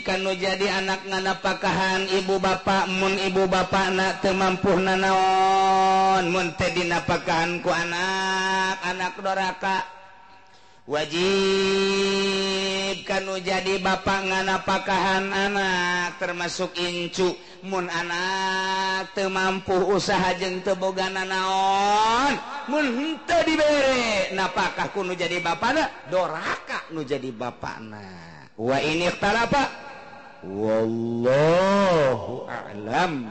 kanu jadi anak nganapakahan ibu bapak mun ibu bapakna teu mampuh nanaon mun teh dinapakahan ku anak anak doraka. Wajib kanu jadi bapak nganapakahan anak termasuk incu mun anak teu mampu usaha jeung teu boga nanaon mun henteu dibere napakah ku nu jadi bapana doraka nu jadi bapana wa in ikhtalafa wallahu a'lam.